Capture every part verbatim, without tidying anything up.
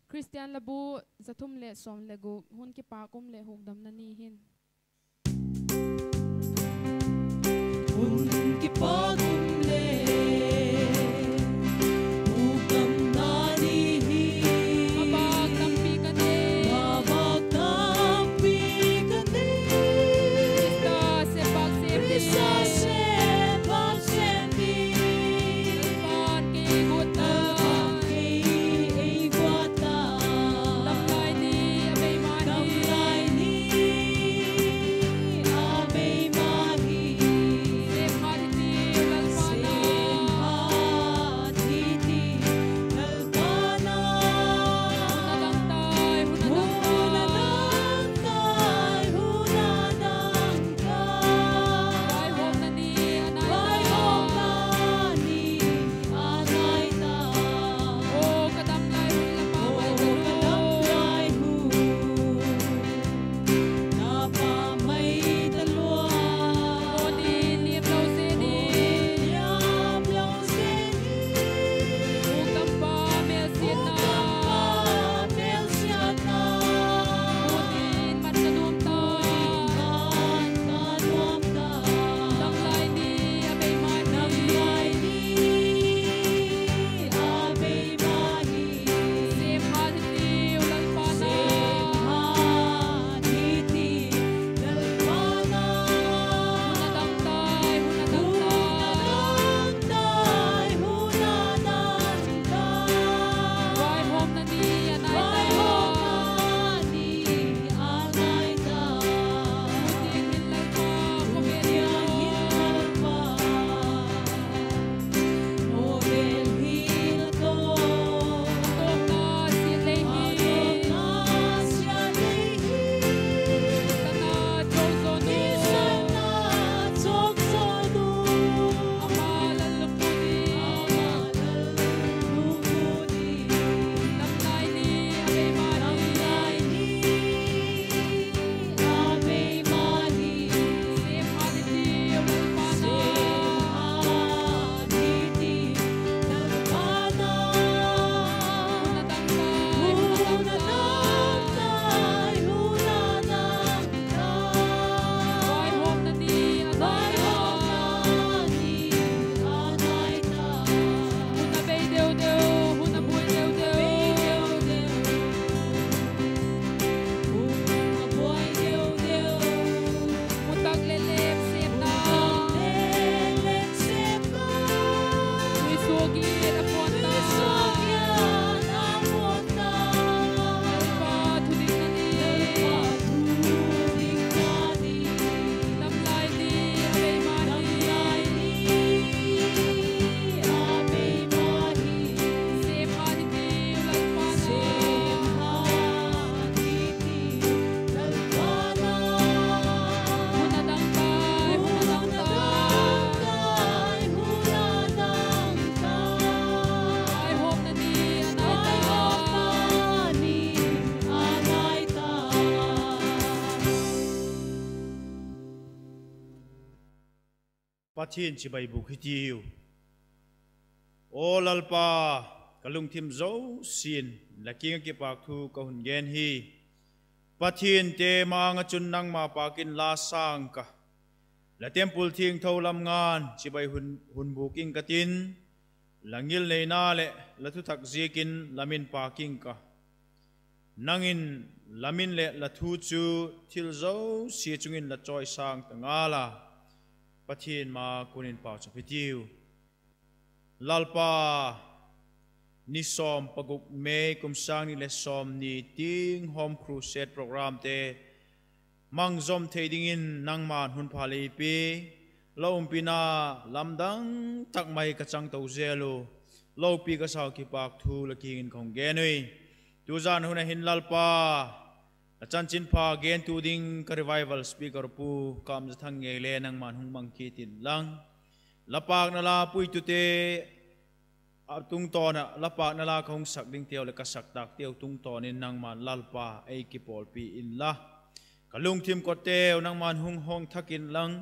Khristian Labu za thum leh sawm le guk, hun kipâk um leh hukdamna ni hin. Hun kipâk um leh hukdamna ni hi. Mabâk tampi ka nei, mabâk tampi ka nei. Khrista sepbâk sem ding, Khrista sepbâk sem ding. Lalpa'n kei ei guat tai, Lalpa'n kei ei guat tai. Damlai ni a beima hi, damlai ni a beima hi. Sêm hat hitiu Lalpa na, sêm hat hitiu Lalpa na. Hun a dang tai, hun a dang tai, hun a dang tai, hun a dang tai. Vaihawmna ni a nai ta, vaihawmna ni a nai ta. Aw ka damlai hun, Lalpa mai ta lua, aw ka damlai hun, Lalpa mai ta lua. Aw ni liam lo se ni, aw ni liam lo se ni. Hukdampa mêlsiatna, hukdampa mêlsiatna. Hun in mat ka nuam ta, hun in mat ka nuam ta. Damlai ni a beima hi, damlai ni a beima hi. Sêm hat hitiu Lalpa na, sêm hat hitiu Lalpa na. Hun a dang tai, hun a dang tai, hun a dang tai, hun a dang tai. Vaihawmna ni a nai ta, vaihawmna ni a nai ta. Hun tiang hin Lalpa, hun tiang hin Lalpa. Aw bel hi la tawk, la tawkna siat lei hi, la tawkna siat lei hi. Sana chok zaw nu, sana chok zaw nu. Ama lal lungput hi, ama lal lungput hi. Damlai ni a beima hi, damlai ni a beima hi. Sêm hat hitiu Lalpa na, sêm hat hitiu Lalpa na. Hun a dang tai, hun a dang tai, hun a dang tai. Vaihawmna ni a nai ta, vaihawmna ni a nai ta. Hun a bei deu deu, hun a buai deu deu, hun a bei deu deu. Hun a buai deu deu. Mu tak leh lep sêmna, mu tak leh lep sêmna. Tuisuagiat a puan ta, tuisuagiat a puan ta. Lalpa thu dikna ni, Lalpa thu dikna ni. Damlai ni a beima hi, damlai ni a beima hi. Sêm hat hitiu Lalpa na, sêm hat hitiu Lalpa na. Hun a dang tai, hun a dang tai, hun a dang tai. Vaihawmna ni a nai ta, vaihawmna ni a nai ta. Pathian chibai bûk hitiu. Aw Lalpa, ka lungthim zosia'n la kiang ah kipâk thu ka hun gen hi. Pathiante ma-âng ah chun nangma pâk in la sâng ka, la temple thiangtho lam nga'n chibai hun, hun bûk ing ka tin, la ngilneina leh la thutak ziakin la min pâk ing ka. Nang in la min leh la thu chu thil zosia chung in la chawisâng ta ngal a, Pathian ma kuan in pauchap hitiu. Lalpa, ni sawm paguk May kum sâng ni leh sawmni tiang Home Crusade programte mang zawm thei dingin nangma'n hun pha lei pia, la umpina lamdang tak mai ka chang to zel u, lopi ka sau kipâk thu la kiang in ka hung gen ui. Tuzan hun ah hin Lalpa, la chanchinpha gentu ding ka revival speaker pu Kamzathang ngei le nangma'n hung mang kit inlang, la pâkna la puitute a tungtawn ah la pâkna la ka hung sak dingteu leh ka sak tâkteu tungtawn in nangma'n Lalpa ei kipawlpi inla, ka lungthim kotteu nangma'n hung hawng thak inlang,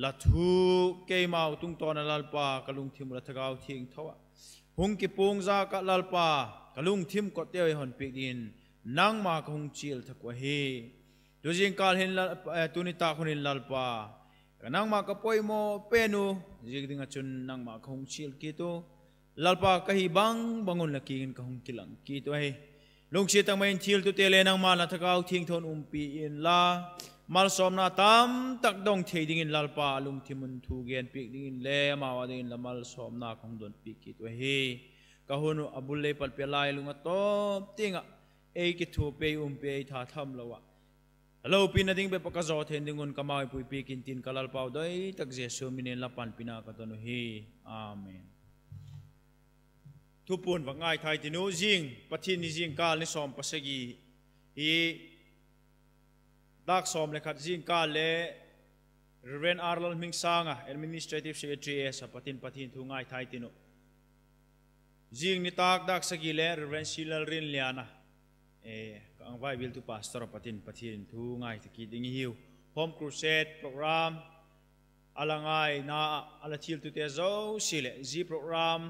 la thu keimau tungtawn ah Lalpa ka lungthim uh la Thagau Thiangtho ah hung kipuang zâk ah Lalpa, ka lungthim kotteu ei hon piak dingin nangma ka hung chial thak uh ahi. Tu zingkâl hin, tuni tâk hun in Lalpa, ka nangma ka poimaw pen uh ziak ding ah chun nangma ka hung chial kit uh. Lalpa, ka hi bang bang un la kiang in ka hung kilang kit uh ahi. Lungsiat tak mai in thil tute le nangma la Thagau Thiangtho in umpi inla, malsawmna tamtak dong thei dingin Lalpa, a lungthim un thu genpiak dingin le amau â dingin la malsawmna ka hung donpi kit uh ahi. Ka hun uh a bul lei pat pia lai lung a tawp tiang ah, ei kithuapi, ei umpi, ei tha tham lo ah, a lopina ding bep ah ka zaw theina ding un ka mau ei puipiak intin, ka Lalpau doi tak Jesu min in la panpina ka don uhi. Amen. Thupuan va ngaithai tin u, zing Pathian ni zingkâl ni sawm pasagi hi, dâk sawm le khat zingkâl le Reverend R Lalhmingsang a Administrative Secretary as a pat in Pathian thu ngaithai tin u. Zing nitâk dâk sagi le Reverend C Lalrinlian a, ka ang vai biltu pastor a pat in Pathian thu ngaithai kit ding i hiu. Home Crusade program a la ngaina ah a la thiltute zosia leh zia program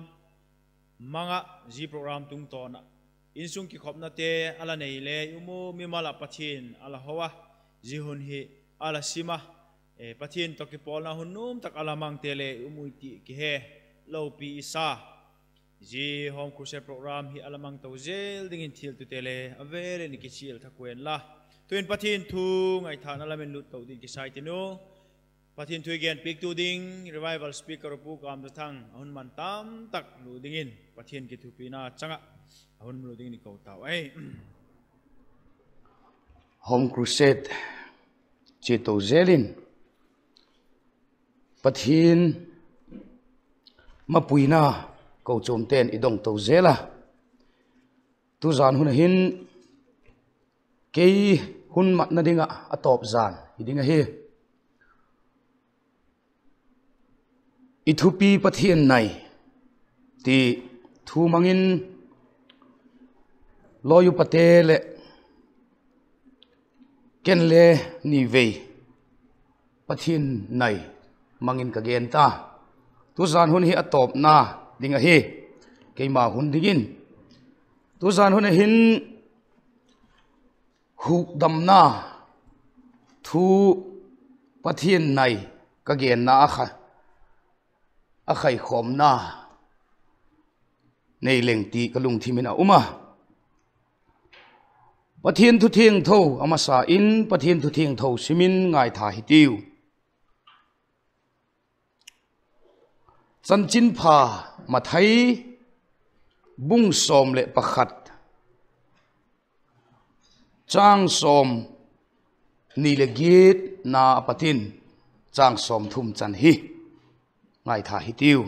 mang ah, zia program tungtawn ah insung kikhopnate a la nei le i um u, mimal ah Pathian a la ho a, zia hun hi a la sim a, Pathian tawh kipawlna hun nuam tak a la mangte le i um ui ti kihe, lopi i sa. Zia Home Crusade program hi a la mang to zel dingin thiltute le a vêl in i kichial thak u enla, tu'in Pathian thu ngaithâkna lam in lut to ding kisai tin u. Pathian thu i genpiaktu ding Revival Speaker Pu Kamzathang a hun man tamtak lu dingin Pathian kithuapina chang ah a hun mu dingin i ko tau ahi. Home Crusade chia to zel in Pathian mapuina kochuamte'n i dong to zel a, tuzan hun a hin kei hun matna ding ah a tawp zan hi ding ahi. I thupi Pathian nai ti thu mang in, lawi upate leh ken le ni vei Pathian nai mang in ka gen ta. Tuzan hun hi a tawpna ding ahi, keima hun dingin. Tuzan hun a hin hukdamna thu, Pathian nai ka genna a kha, a khaikhawmna nei leng ti ka lungthim in a um a. Pathian thu thiangtho a masa in Pathian thu thiangtho sim in ngaitha hitiu. Chanchinpha Mathai bung sawm leh pakhat, châng sawmni leh giatna a pat in châng sawmthum chan hi ngaitha hitiu.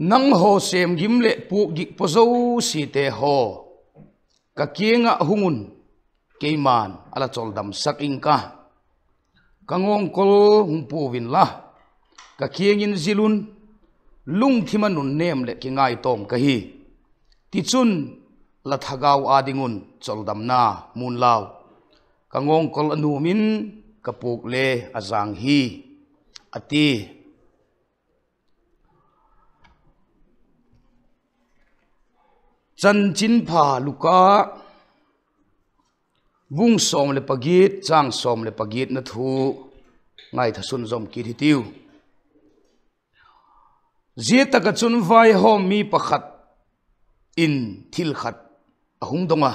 Nanghaw sêm gim leh puak gik paw zosiate haw, ka kiang ah hung un, keima'n a la chawldamsak ing ka. Ka ngawngkol hung puau inla, ka kiang in zil un, lungthim a nunnêm leh kingaitawm ka hi. Tichun, la thagau â ding un chawldamna mu'n lau. Ka ngawngkol a nuam in, ka puak le a zâng hi, a ti. Chanchinpha Luka bung sawm leh pagiat, châng sawm leh pagiatna thu ngaitha sunzawm kit hitiu. Zia tak ah chun vaihawm mi pakhat in thil khat a hung dong a,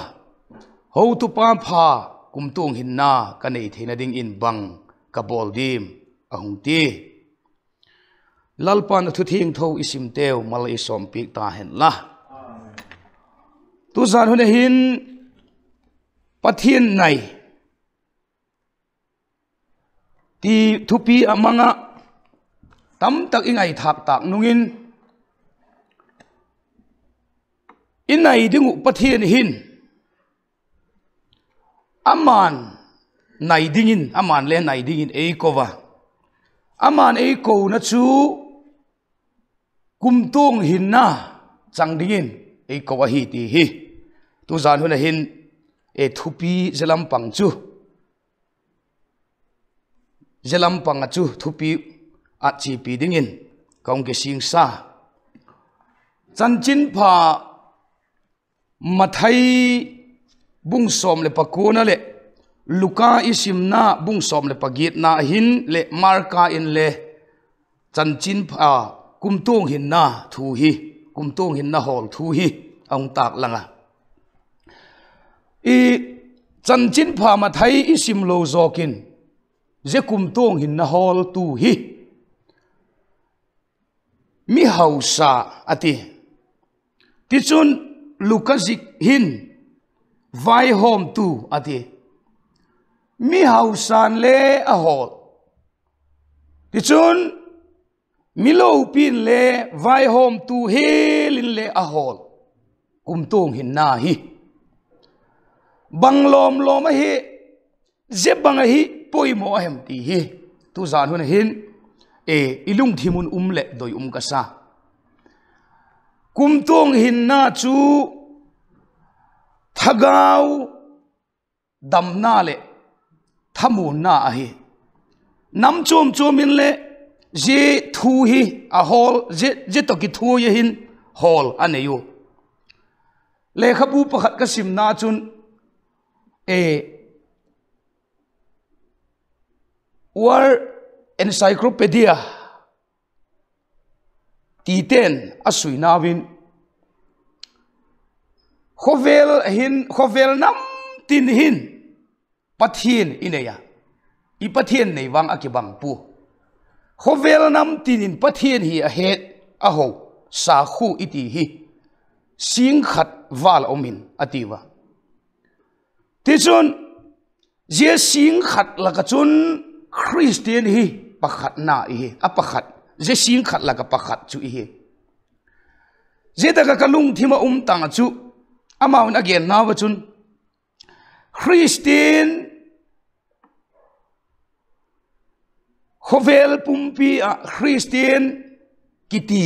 Hotupa pha, kumtuang hinna ka nei theina dingin bang ka bawl diam? a hung ti. Lalpa'n a thu thiangtho i simteu mal ei sawmpiak ta hen la. Tuzan hun a hin Pathian nai ti thupi a mang ah tamtak i ngaithâk tâk nung in, i nai ding uh Pathian hin ama'n nai dingin, ama'n le nai dingin ei ko a. Ama'n ei kona chu kumtuang hinna chang dingin ei ko ahi ti hi. Tuzan hun a hin, e, thupi zia lam pang chu, zia lam pang ah chu thupi ah chiapi dingin ka hung kisingsa. Chanchinpha Mathai bung sawm leh pakuana leh Luka i simna bung sawm leh pagiatna hin leh Marka inle chanchinpha, kumtuang hinna thu hi, kumtuang hinna hawl thu hi a hung tâk lang a. I Chanchinpha Mathai i simlo zawk in, zia kumtuang hinna hawltu hi mi hausa a ti. Tichun, Luka zik hin vaihawmtu a ti. Mi hausa'n le a hawl, tichun, mi lopi'n le vaihawmtu hial in le a hawl. Kumtuang hinna hi bang lawm lawm ahi, zia bang ahi poimaw a hem ti hi tuzan hun a hin i lungthim un um leh doi um ka sa. Kumtuang hinna chu thagau damna leh thamuanna ahi. Nam chuam chuam in le zia thu hi a hawl, zia tawh kithuai a hin hawl a nei u. Lekhabu pakhat ka simna chun, e, World Encyclopedia tite'n a suinau in, khawvel hin, khawvel nam tin hin Pathian i nei a, i Pathian nei vang a kibang pua. Khawvel nam tin in Pathian hi a het, a ho, sakhua i ti hi sîng khat val a um in a tiu a. Tichun, zia sîng khat lak ah chun Khristian hi pakhatna ihi, a pakhat, zia sîng khat lak ah pakhat chu ihi. Zia tak ah ka lungthim ah um tang ah chu, amau'n a gennau ah chun, Khristian, khawvel pumpi ah Khristian kiti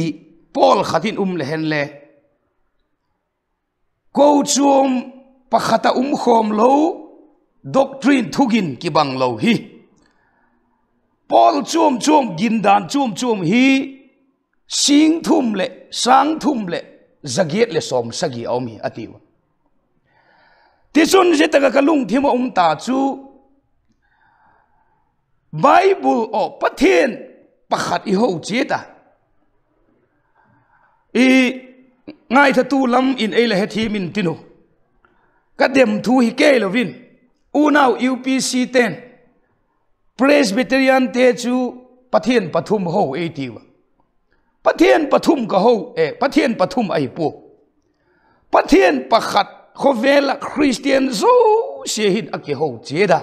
pawl khat in um le hen le, kochuam pakhat ah um khawm lo, doctrine thugin kibang lo hi, pawl chuam chuam, gindan chuam chuam hi sîng thum leh sâng thum leh za giat leh sawmsagi a um hi a tiu a. Tichun, zia tak ah ka lungthim ah um ta chu, Bible aw, Pathian pakhat i ho chiat a, i ngaithatu lam in ei la hethiam intin u, ka dem thu hi kei lo in, unau U P C te'n Presbyteriante chu Pathian pathum ho ei tiu a. Pathian pathum ka ho, e, Pathian pathum ahi pua. Pathian pakhat khawvel ah Khristian zosia hin a kiho chiat a.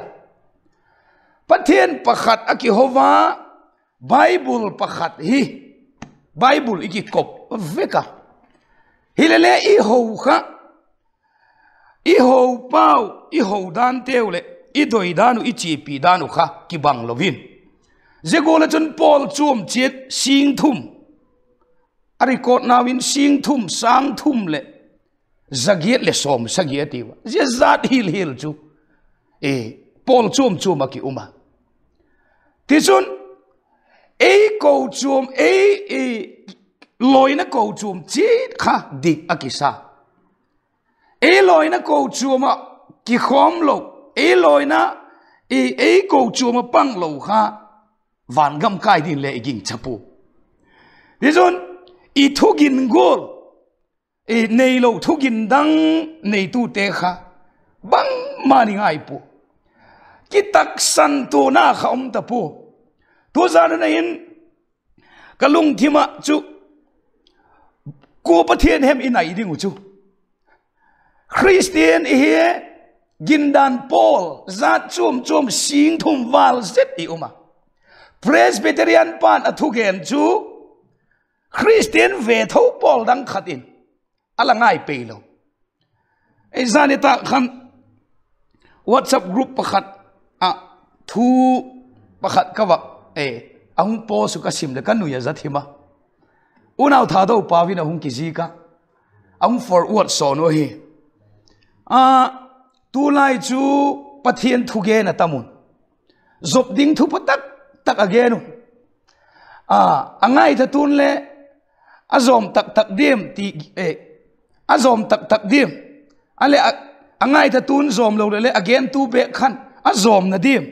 Pathian pakhat a kiho a, Bible pakhat hi, Bible i kikop vek a. Hilele i ho kha, i ho pau, i ho danteu leh i doi dan uh, i chiapi dan uh kha kibang lo in, zia gual ah chun pawl chuam chiat sîng thum, a recordnau in sîng thum, sâng thum leh za giat leh sawmsagi a tiu a. Zia zat hial hial chu, e, pawl chuam chuam ah ki um a. Tichun, ei kochuam, ei, e, lawina kochuam chiat kha dik a kisa. Ei lawina kochuam ah kikhawm lo, ei lawina, e, ei kochuam ah pang lo kha, vangam kai ding le i gingcha pua. Tichun, i thugin gual, i neilo thugin dang neitute kha bangma ni ngai pua. Kitaksan tuana kha um ta pua. Tuzan hun a hin ka lungthim ah chu, kua Pathian hem i nai ding uh chu? Khristian i hi, gindan pawl zat chuam chuam sîng thum val zet i um a. Presbyterian pa'n a thugen chu Khristian vetho pawl dang khat in a la ngai pei lo. Ei, zani tak khan WhatsApp group pakhat ah thu pakhat ka va, e, a hung post uh ka sim leh ka nui a za thim a. Unau Thado Pau in a hung kizik a, a hung forward sawn uh ahi. A, tulai chu Pathian thugen a tam un, zop ding thu pha tak tak a gen uh. A, a ngaithatu'n le a zawm tak tak diam ti, e, a zawm tak tak diam. A leh a, a ngaithatu'n zawm lo leh le a gentu bêk khan a zawmna diam.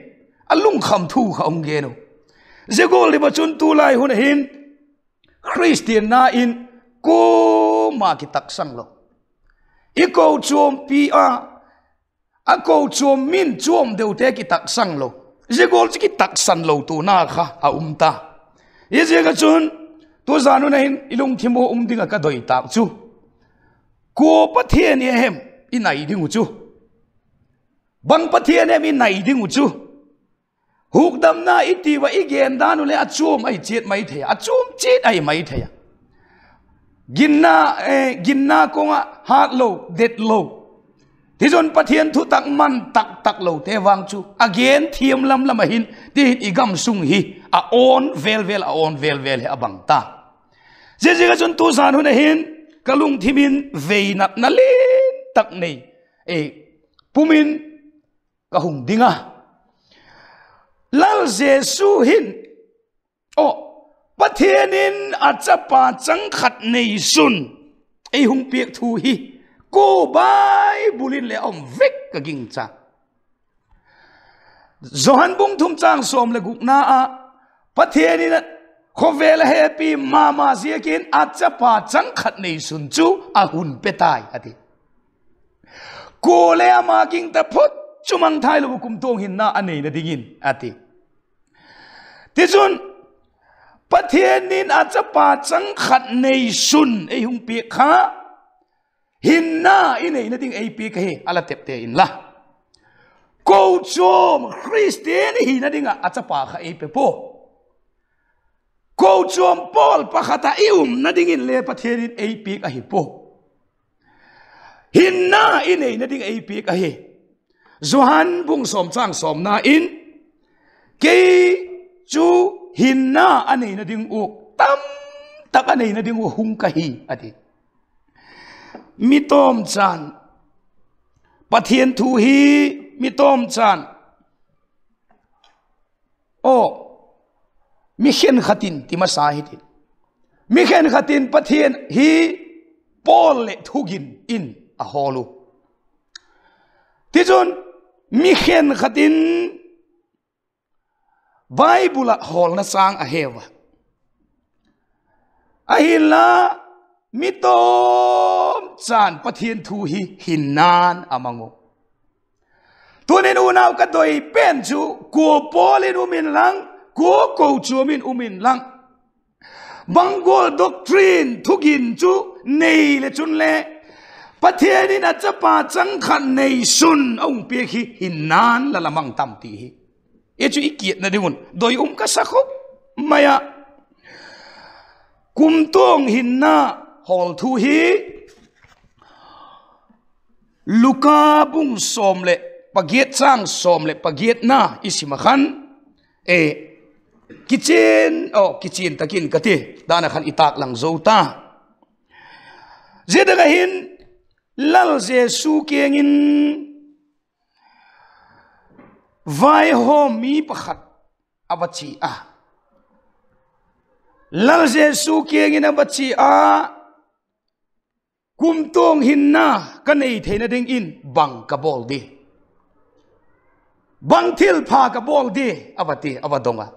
A lungkham thu kha hung gen uh. Zia gual diam ah chun tulai hun a hin Khristianna in kuama kitaksang lo. I kochuampi a, a kochuam min chuam deute kitaksang lo. Zia gual chu kitaksan lo tuana kha a um ta. Ziaziak ah chun tuzan hun a hin i lungthim ua um ding ah ka doi tâk chu, kua Pathian i hem i nai ding uh chu? Bang Pathian hem i nai ding uh chu? Hukdamna i ti ua i gen dan uh leh a chuam ahi chiat mai thei a, a chuam chiat ahi mai thei a. Ginna, e, ginna kawng ah hât lo, det lo, tichun Pathian thutak man tak tak lote vang chu a gen thiam lam lam a hin, ti hin i gam sung hi a awn vel vel, a awn vel vel hi a bang ta. Ziaziak ah chun tuzan hun a hin ka lungthim in veinatna lian tak nei, e, pum in ka hung ding a. Lal Jesu hin, aw, Pathian in a chapa chang khat neisun ei hung piak thu hi kua Bible in le a um vek ka gingcha. Johan bung thum châng sawm leh gukna ah, Pathian in khawvel a hepi ma ma ziakin a chapa chang khat neisun chu a hun pe tai a ti. Kuale ama gingta phot chu mangthai lo ua kumtuang hinna a neina dingin a ti. Tichun, Pathian in a chapa chang khat neisun ei hung piak kha, hinna i neina ding ei piak ahi a la tepte inla, kochuam Khristian i hina ding ah a chapa kha ei pe pua. Kochuam pawl pakhat ah i umna dingin le Pathian in ei piak ahi pua. Hinna i neina ding ei piak ahi. Johan bung sawm châng sawmna in, kei chu hinna a neina ding uh, tamtak a neina ding uh hung ka hi a ti. Mi tawmchan, Pathian thu hi mi tawmchan, aw, mi khenkhat in ti masa hitin, mi khenkhat in Pathian hi pawl leh thugin in a hawl u. Tichun, mi khenkhat in Bible ah hawlna châng a heu a, ahinla mi tawmchan Pathian thu hi hinna'n a mang uh. Tunin unau ka doi pen chu, kua pawl in um inlang, kua kochuam in um inlang, bang gual doctrine thugin chu nei le chun le, Pathian in a chapa chang khat neisun a hung piak hi hinna'n la la mang tam ti hi i chu i kiatna ding un doi um ka sa khop mai a. Kumtuang hinna hawl thu hi Luka bung sawm leh pagiat, châng sawm leh pagiatna i sim ah khan, e, kichian, aw, kichian tak in ka ti dan ah khan i tâklang zo ta. Zia tak ah hin Lal Jesu kiang in vaihawmmi pakhat a va chia a. Lal Jesu kiang in a va chia a, kumtuang hinna ka nei theina dingin bang ka bawl di? Bang thilpha ka bawl di? A va ti, a va dong a.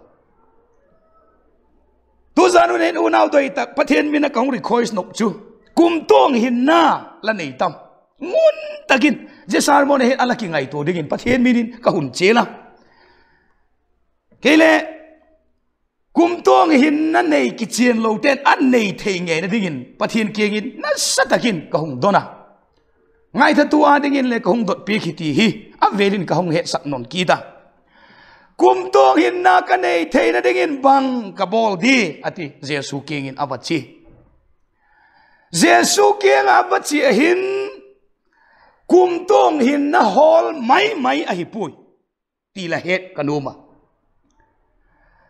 Tuzan un hin unau doi tak, Pathian min a ka hung request nop chu, kumtuang hinna la nei tam? Ngun tak in zia sermon a hin a la kingaitua dingin Pathian min in ka hun chial a. Kei le, kumtuang hinna nei kichian lote'n a nei thei ngeina dingin Pathian kiang in nasa tak in ka hung don a. Ngaithatu â dingin le ka hung dot piak hi ti hi a vêl in ka hung hetsak nawn kit a. Kumtuang hinna ka nei theina dingin bang ka bawl di? a ti, Jesu kiang in a va chia. Jesu kiang ah a va chia a hin, kumtuang hinna hawl mai mai ahi puai ti la het ka nuam a.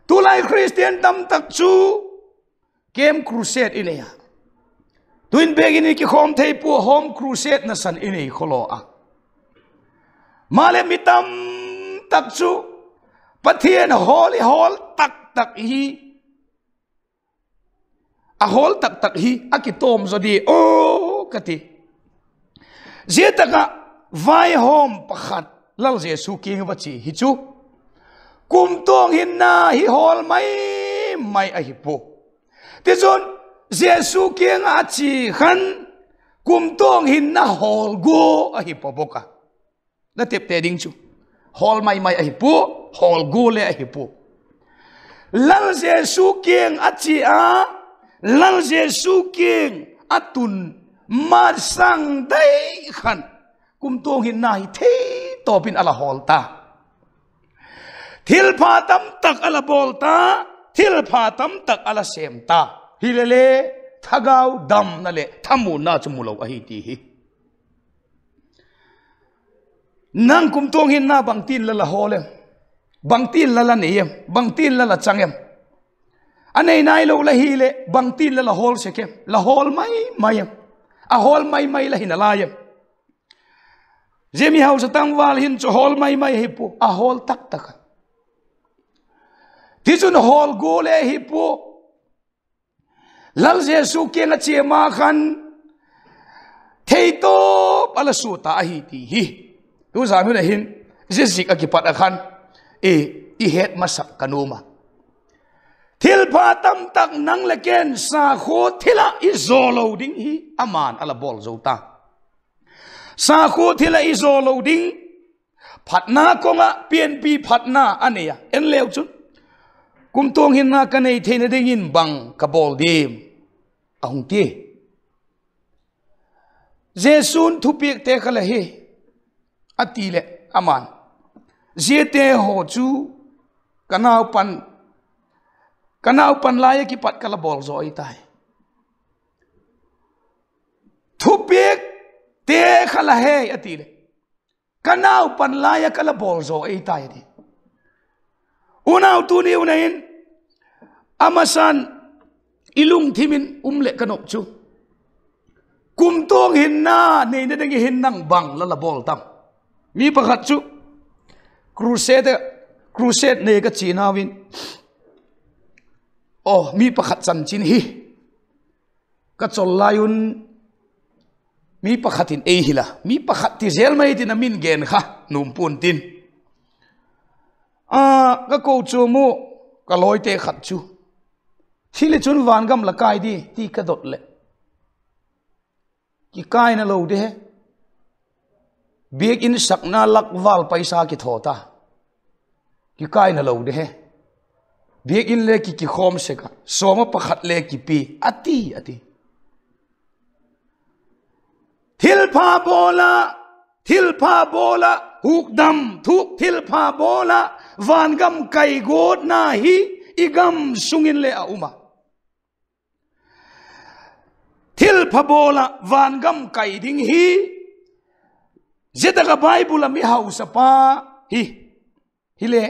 Tulai Khristian tamtak chu camp crusade i nei a, tuin bêk in i kikhawm thei pua, home crusade nasan i nei khawlaw a. Maleh mi tamtak chu Pathian hawl i hawl tak tak hi a hawl tak tak hi a kitawm zaw di aw ka ti. Zia tak ah vaihawm pakhat Lal Jesu kiang ah va chia hi chu, kumtuang hinna hi hawl mai mai ahi pua. Tichun, Jesu kiang ah a chia khan, kumtuang hinna hawl gua ahi pua bawk a. La tepte ding chu, hawl mai mai ahi pua, hawl gua le ahi pua. Lal Jesu kiang a chia a, Lal Jesu kiang a tun masang dai khan, kumtuang hinna hi theitawp in a la hawl ta. Thilpha tamtak a la bawl ta, thilpha tamtak a la sêm ta. Hilele, thagau damna leh thamuanna chu mu lo ahi ti hi. Nang kumtuang hinna bangtin la la hawl em? Bangtin la la nei em? Bangtin la la chang em? A nei nailo la hileh bangtin la la hawl sek em? La hawl mai mai em? A hawl mai mai la hi nalai em? Zia mi hausa tangval hin chu hawl mai mai hi pua, a hawl tak tak a. Tichun, hawl gua le hi pua. Lal Jesu kiang a chia ma khan, theitawp a la sua ta ahi ti hi. Tuzan hun ah hin, zia zik ah kipat ah khan, i, i het masak ka nuam a. Thilpha tamtak nang leh ken sakhua thil ah i zaw lo ding hi ama'n a la bawl zo ta. Sakhua thil ah i zaw lo ding, phatna kawng ah pianpi phatna a nei a, en leu chun, kumtuang hinna ka nei theina dingin bang ka bawl diam, a hung ti. Jesu'n, thupiakte ka la hi, a ti leh ama'n, ziate haw chu ka naupan, ka naupan lai ah kipat ka la bawl zaw ei tai. Thupiakte kha la hei, a ti leh, ka naupan lai ah ka la bawl zaw ei tai, a ti. Unau, tuni hun ah hin, a masan i lungthim in um leh ka nop chu, kumtuang hinna neina ding hin nang bang la la bawl tam? Mi pakhat chu crusade, crusade nei ka chianau in, aw, mi pakhat chanchin hi ka chawl lai un, mi pakhat in ei hil a, mi pakhat ti zel mai tin a min gen kha nuam pua'n tin, a, ka kochuam u ka lawite khat chu, thil i chun vangam la kai di ti ka dot leh, kikaina lo di he, biakin sakna lak val paisa kithaw ta, kikaina lo di he, biakin le ki, kikhawm sek a, sawm ah pakhat le kipi, a ti, a ti. Thilpha bawl ah, thilpha bawl ah hukdam, thuk thilpha bawl ah vangam kai guatna hi i gam sung in le a um a. Thilpha bawl ah vangam kai ding hi, zia tak ah Bible ah mi hausapa hi, hile,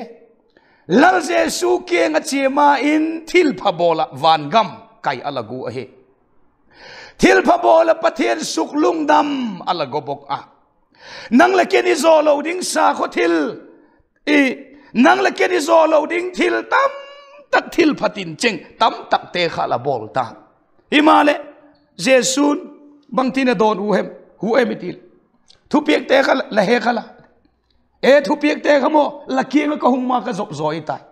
Lal Jesu kiang a chia ma in thilpha bawl ah vangam kai a la gu ahi. Thilpha bawl ah Pathian suklungdam a la gu bawk a. Nang leh ken i zaw lo ding sakhua thil, i, nang leh ken i zaw lo ding thil tamtak, thilpha tin cheng tamtakte kha la bawl ta. Himaleh, Jesu'n bangtin a dawn u hem, hu em i ti leh, thupiakte kha la he kha la. E, thupiakte kha maw, la kiang ah ka hung ma ka zop zaw i tai.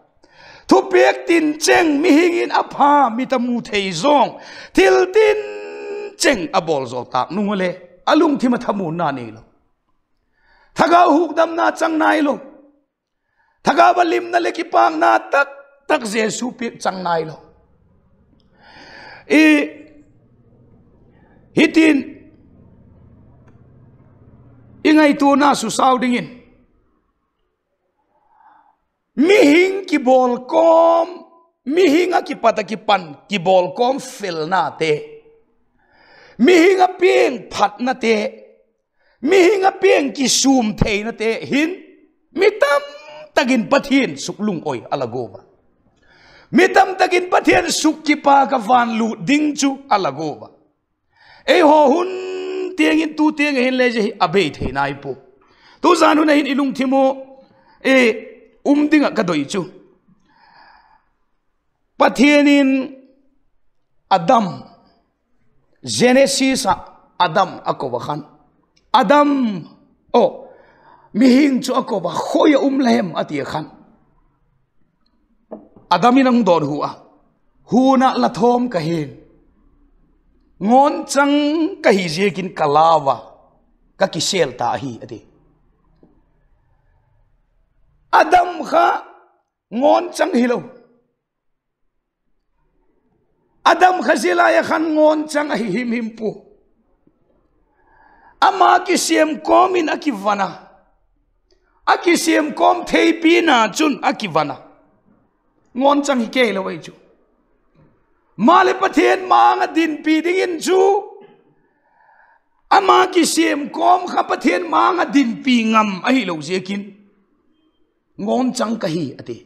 Thupiak tin cheng mihing in a pha mit a mu thei zawng, thil tin cheng a bawl zaw tâk nung ule, a lungthim ah thamuanna neilo, thagau hukdamna chang nailo, thagau ah limna leh kipâkna tak tak Jesu piak chang nailo. I, hitin i ngaituana susau dingin, mihing kibawl kawm, mihing ah kipat ah kipan kibawl kawm felnate, mihing ah piang phatnate, mihing ah piang kisûm theinate hin mi tamtak in Pathian suklungoi a la gua a. Mi tamtak in Pathian suk kipâk ah van lût ding chu a la gua a. Eihaw hun tiang in tu tiang ah hin le zia hi a bei thei nai pua. Tuzan hun ah hin i lungthim u, e, um ding ah ka doi chu, Pathian in Adam, Genesis ah Adam a ko a khan, Adam, aw, mihing chu a ko a, khoi ah um la hem a ti a khan, Adam in a hung dawnhu a, Hun ah la thawm ka hi, ngawnchang ka hi ziakin ka lau a, ka kisêl ta ahi, a ti. Adam kha ngawnchang hilo. Adam kha zia lai ah khan ngawnchang ahi himhim pua. Ama kisiam kawm in a kivan a, a kisiam kawm theipina chun a kivan a, ngawnchang hi kei lo ahi chu. Maleh Pathian ma-âng ah dinpi dingin chu ama kisiam kawm kha Pathian ma-âng ah dinpi ngam ahilo ziakin, ngawnchang ka hi, a ti.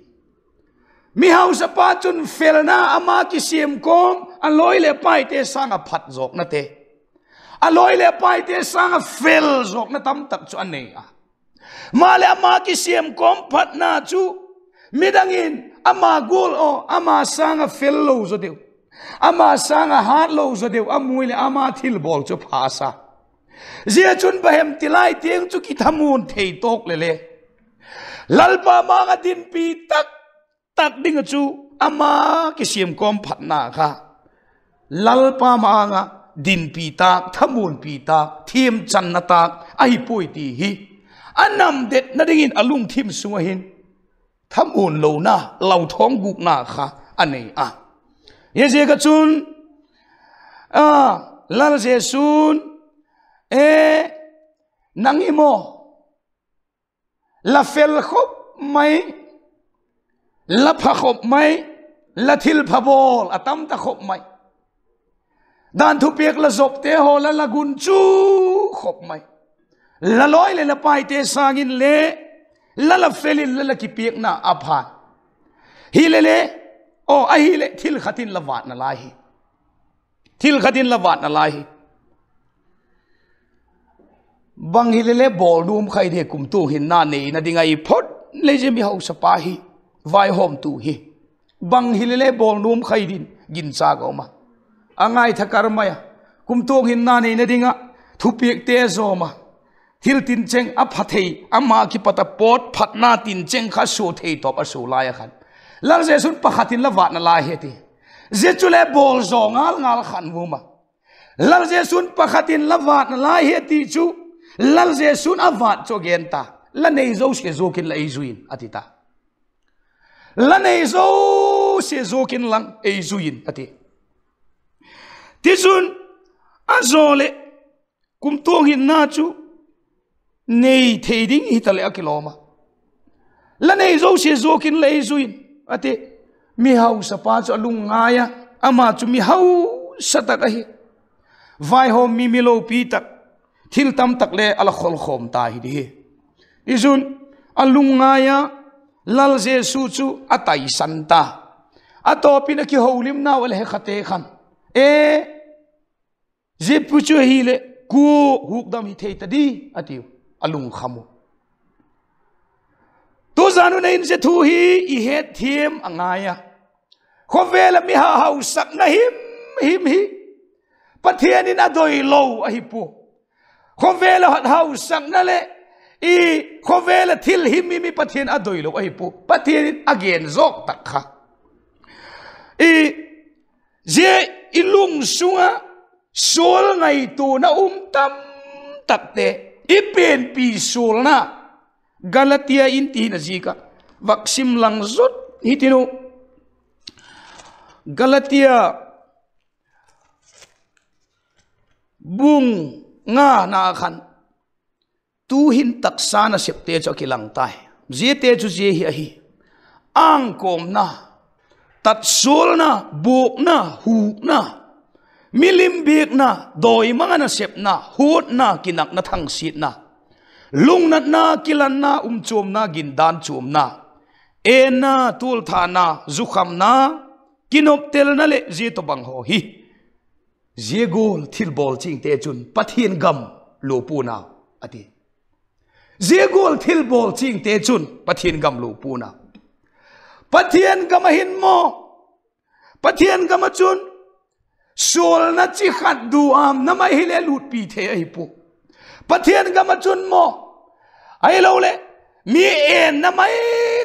Mihausapa chun felna, ama kisiam kawm, a lawi leh paite sâng ah phat zawknate, a lawi leh paite sâng ah fel zawkna tamtak chu a nei a. Maleh ama kisiam kawm phatna chu midang in ama gual aw, ama sâng ah fel lo zaw deu, ama sâng ah hât lo zaw deu a mu leh ama thilbawl chu pha sa. Zia chun bang hem ti lai tiang chu kithamuan thei tawk le le, Lalpa ma-âng ah dinpi tak tak ding ah chu ama kisiam kawm phatna kha Lalpa ma-âng ah dinpi tâk, thamuanpi tâk, thiamchanna tâk ahi puai ti hi a namdetna dingin a lungthim sung ah hin thamuan lona, lauthawng gûkna kha a nei a. Hiziak ah chun, a, Lal Jesu'n, E, nang hi maw, la fel khop mai, la pha khop mai, la thilpha bawl a tam ta khop mai, dan thupiak la zopte haw la la gunchu khop mai, la lawi leh la paite sâng inle la la fel in la la kipiakna a pha. Hile le, aw, ahileh thil khat in la vâtna lai hi, thil khat in la vâtna lai hi. Bang hile le bawl nuam khai di, kumtuang hinna neina ding ahi phot le zia mihausapa hi, vaihawmtu hi. Bang hile le bawl nuam khai din ginchâk a um a, a ngaitha kar mai a, kumtuang hinna neina ding ah thupiakte zawm a, thil tincheng a pha thei, ama kipat a pawt phatna tincheng kha sua thei tawp a sua lai ah khan, Lal Jesu'n pakhat in la vâtna lai hi a ti. Zia chule bawl zaw ngal ngal khan um a. Lal Jesu'n pakhat in la vâtna lai hi a ti chu, Lal Jesu'n a vât chu a gen ta, la nei zosia zuak inla ei zui in a ti ta. La nei zosia zuak inla ei zui in a ti. Tichun, a zaw leh kumtuang hinna chu nei thei ding hitaleh a kilawm a, la nei zosia zuak inla ei zui in a ti. Mihausapa chu a lungngai a, ama chu mi hausa tak ahi, vaihawm mi, mi lopi tak, thil tam tak le a la kholkhawm ta hi di hi. Tichun, a lungngai a, Lal Jesu chu a taisan ta. A tawp in a kiholimnau a la he khate khan, E, zia pu chu ahileh kua hukdam hi thei ta di, a tiu, a lungkham u. Tuzan un a in zia thu hi i hetthiam a ngai a. Khawvel ah mi ha hausakna him him hi Pathian in a doi lo ahi pua. Khawvel ah hausakna leh i khawvel ah thil him him hi Pathian a doi lo ahi pua. Pathian in a gen zawk tak kha, i, zia i lungsung ah sual ngaituana um tam takte, i pianpi sualna, Galatia in ti hin a zik ah, vak sim lang zot hitiu. Galatia bung ngana khan, tu'hin taksa nasepte chu a kilang tai. Ziate chu zia hi ahi: ângkawmna, tatsualna, buakna, hukna, milim biakna, dawimang ah nasepna, huatna, kinakna, thangsiatna, lungnatna, kilanna, umchuamna, gindan chuamna, enna, tualthana, zukhamna, kinoptelna leh zia tawhbang haw hi, zia gual thilbawl chingte chun Pathian gam lua pua'n au, a ti. Zia gual thilbawl chingte chun Pathian gam lua pua'n au. Pathian gam ah hin maw, Pathian gam ah chun Sualna chi khat duâmna mai hile lutpi thei ahi pua. Pathian gam ah chun maw, ahiloleh mi enna mai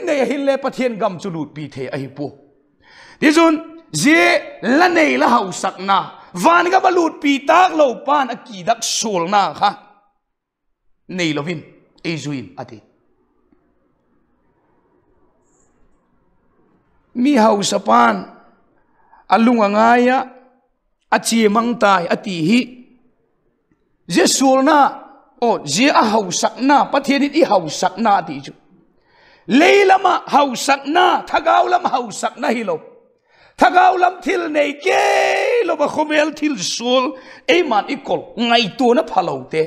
nei ahinle Pathian gam chu lutpi thei ahi pua. Tichun, zia la nei la hausakna, van gam ah lutpi tâk lo pa'n a kidak sualna kha neilo in ei zui in, a ti. Mi hausapa'n a lung a ngai ah, a chia mang tai a ti hi. Zia sualna, aw, zia a hausakna, Pathian in i hausakna a ti chu, lei lam ah hausakna, thagau lam hausakna hilo, thagau lam thil nei kei lo ah khawvel thil sual, eima'n i kol ngaituana phalote,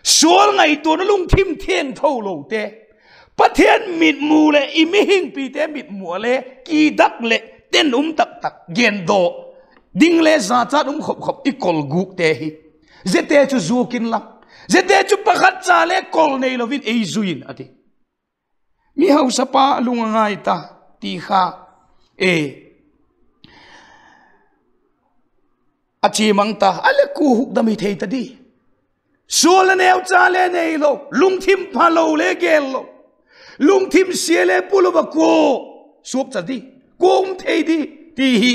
sual ngaituana lungthim thiangtho lote, Pathian mitmu leh i mihingpite mitmu ah le kidak leh ten um tak tak gendaw ding le zachat um khop khop i kol gukte hi, ziate chu zuak inla, ziate chu pakhat cha le kol neilo in ei zui in, a ti. Mi hausapa lung a ngai ta, ti kha, e, a chia mang ta a le kua hukdam hi thei ta di. Sual a neu cha le neilo, lungthim phalo le gel lo, lungthim sia le pua lo ah kua suak cha di, kua um thei di, ti hi.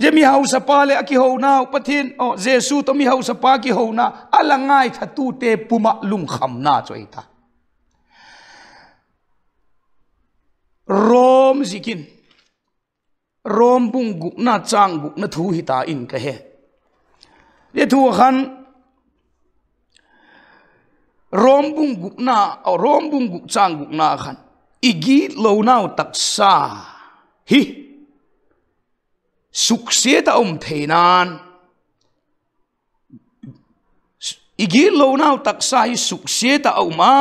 Zia mi hausapa leh a kihonau Pathian, aw, Jesu tawh mi hausapa kihona a la ngaithatute pum ah lungkhamna chu ahi ta. Rom ziakin, Rom bung gukna châng gukna thu hita in ka he. Zia thu a khan, Rom bung gukna, Rom bung guk châng gukna khan, i gitlonau taksa hi suksiat ah um theina'n, i gitlonau taksa hi suksiat ah a um a,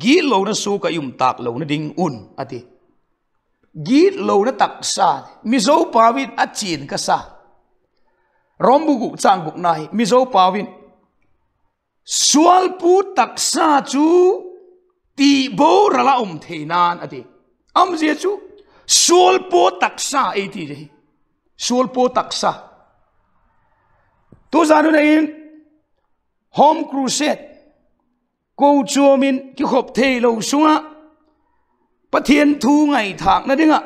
gitlona suak ah i um tâk lona ding un, a ti. Gitlona taksa, Mizo pau in a chian ka sa, Rom bung guk châng gukna hi Mizo pau in, sualpaw taksa chu ti boral ah um theina'n, a ti. Amzia chu sualpaw taksa ei ti hi, sualpaw taksa. Tuzan hun ah in Home Crusade, kochuam in kikhop theilo sung ah Pathian thu ngaithâkna ding ah,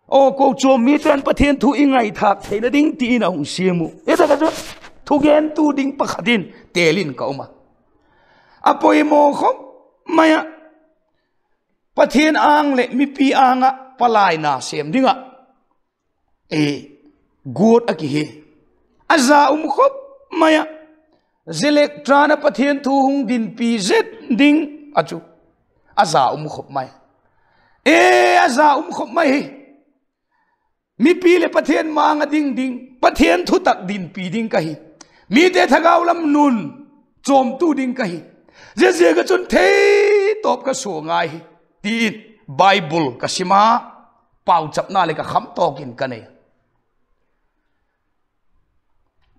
aw, kochuam mite'n Pathian thu i ngaithâk theina ding ti in a hung siam uh. Hi tak ah chun thugentu ding pakhat in têl in ka um a, a poimaw khop mai ah, Pathian âng leh mipi âng ah palaina sêm ding ah, e, guat a kihi. A za um khop mai ah, zia lek tran ah Pathian thu hung dinpi zet ding ah chu a za um khop mai. E, a za um khop mai hi. Mipi leh Pathian ma-âng ah ding ding, Pathian thutak dinpi ding ka hi, mite thagau lam nun chawmtu ding ka hi, ziaziak ah chun theitawp ka sua ngai hi, ti in Bible ka sim a, pauchapna leh ka khamtawk in ka nei.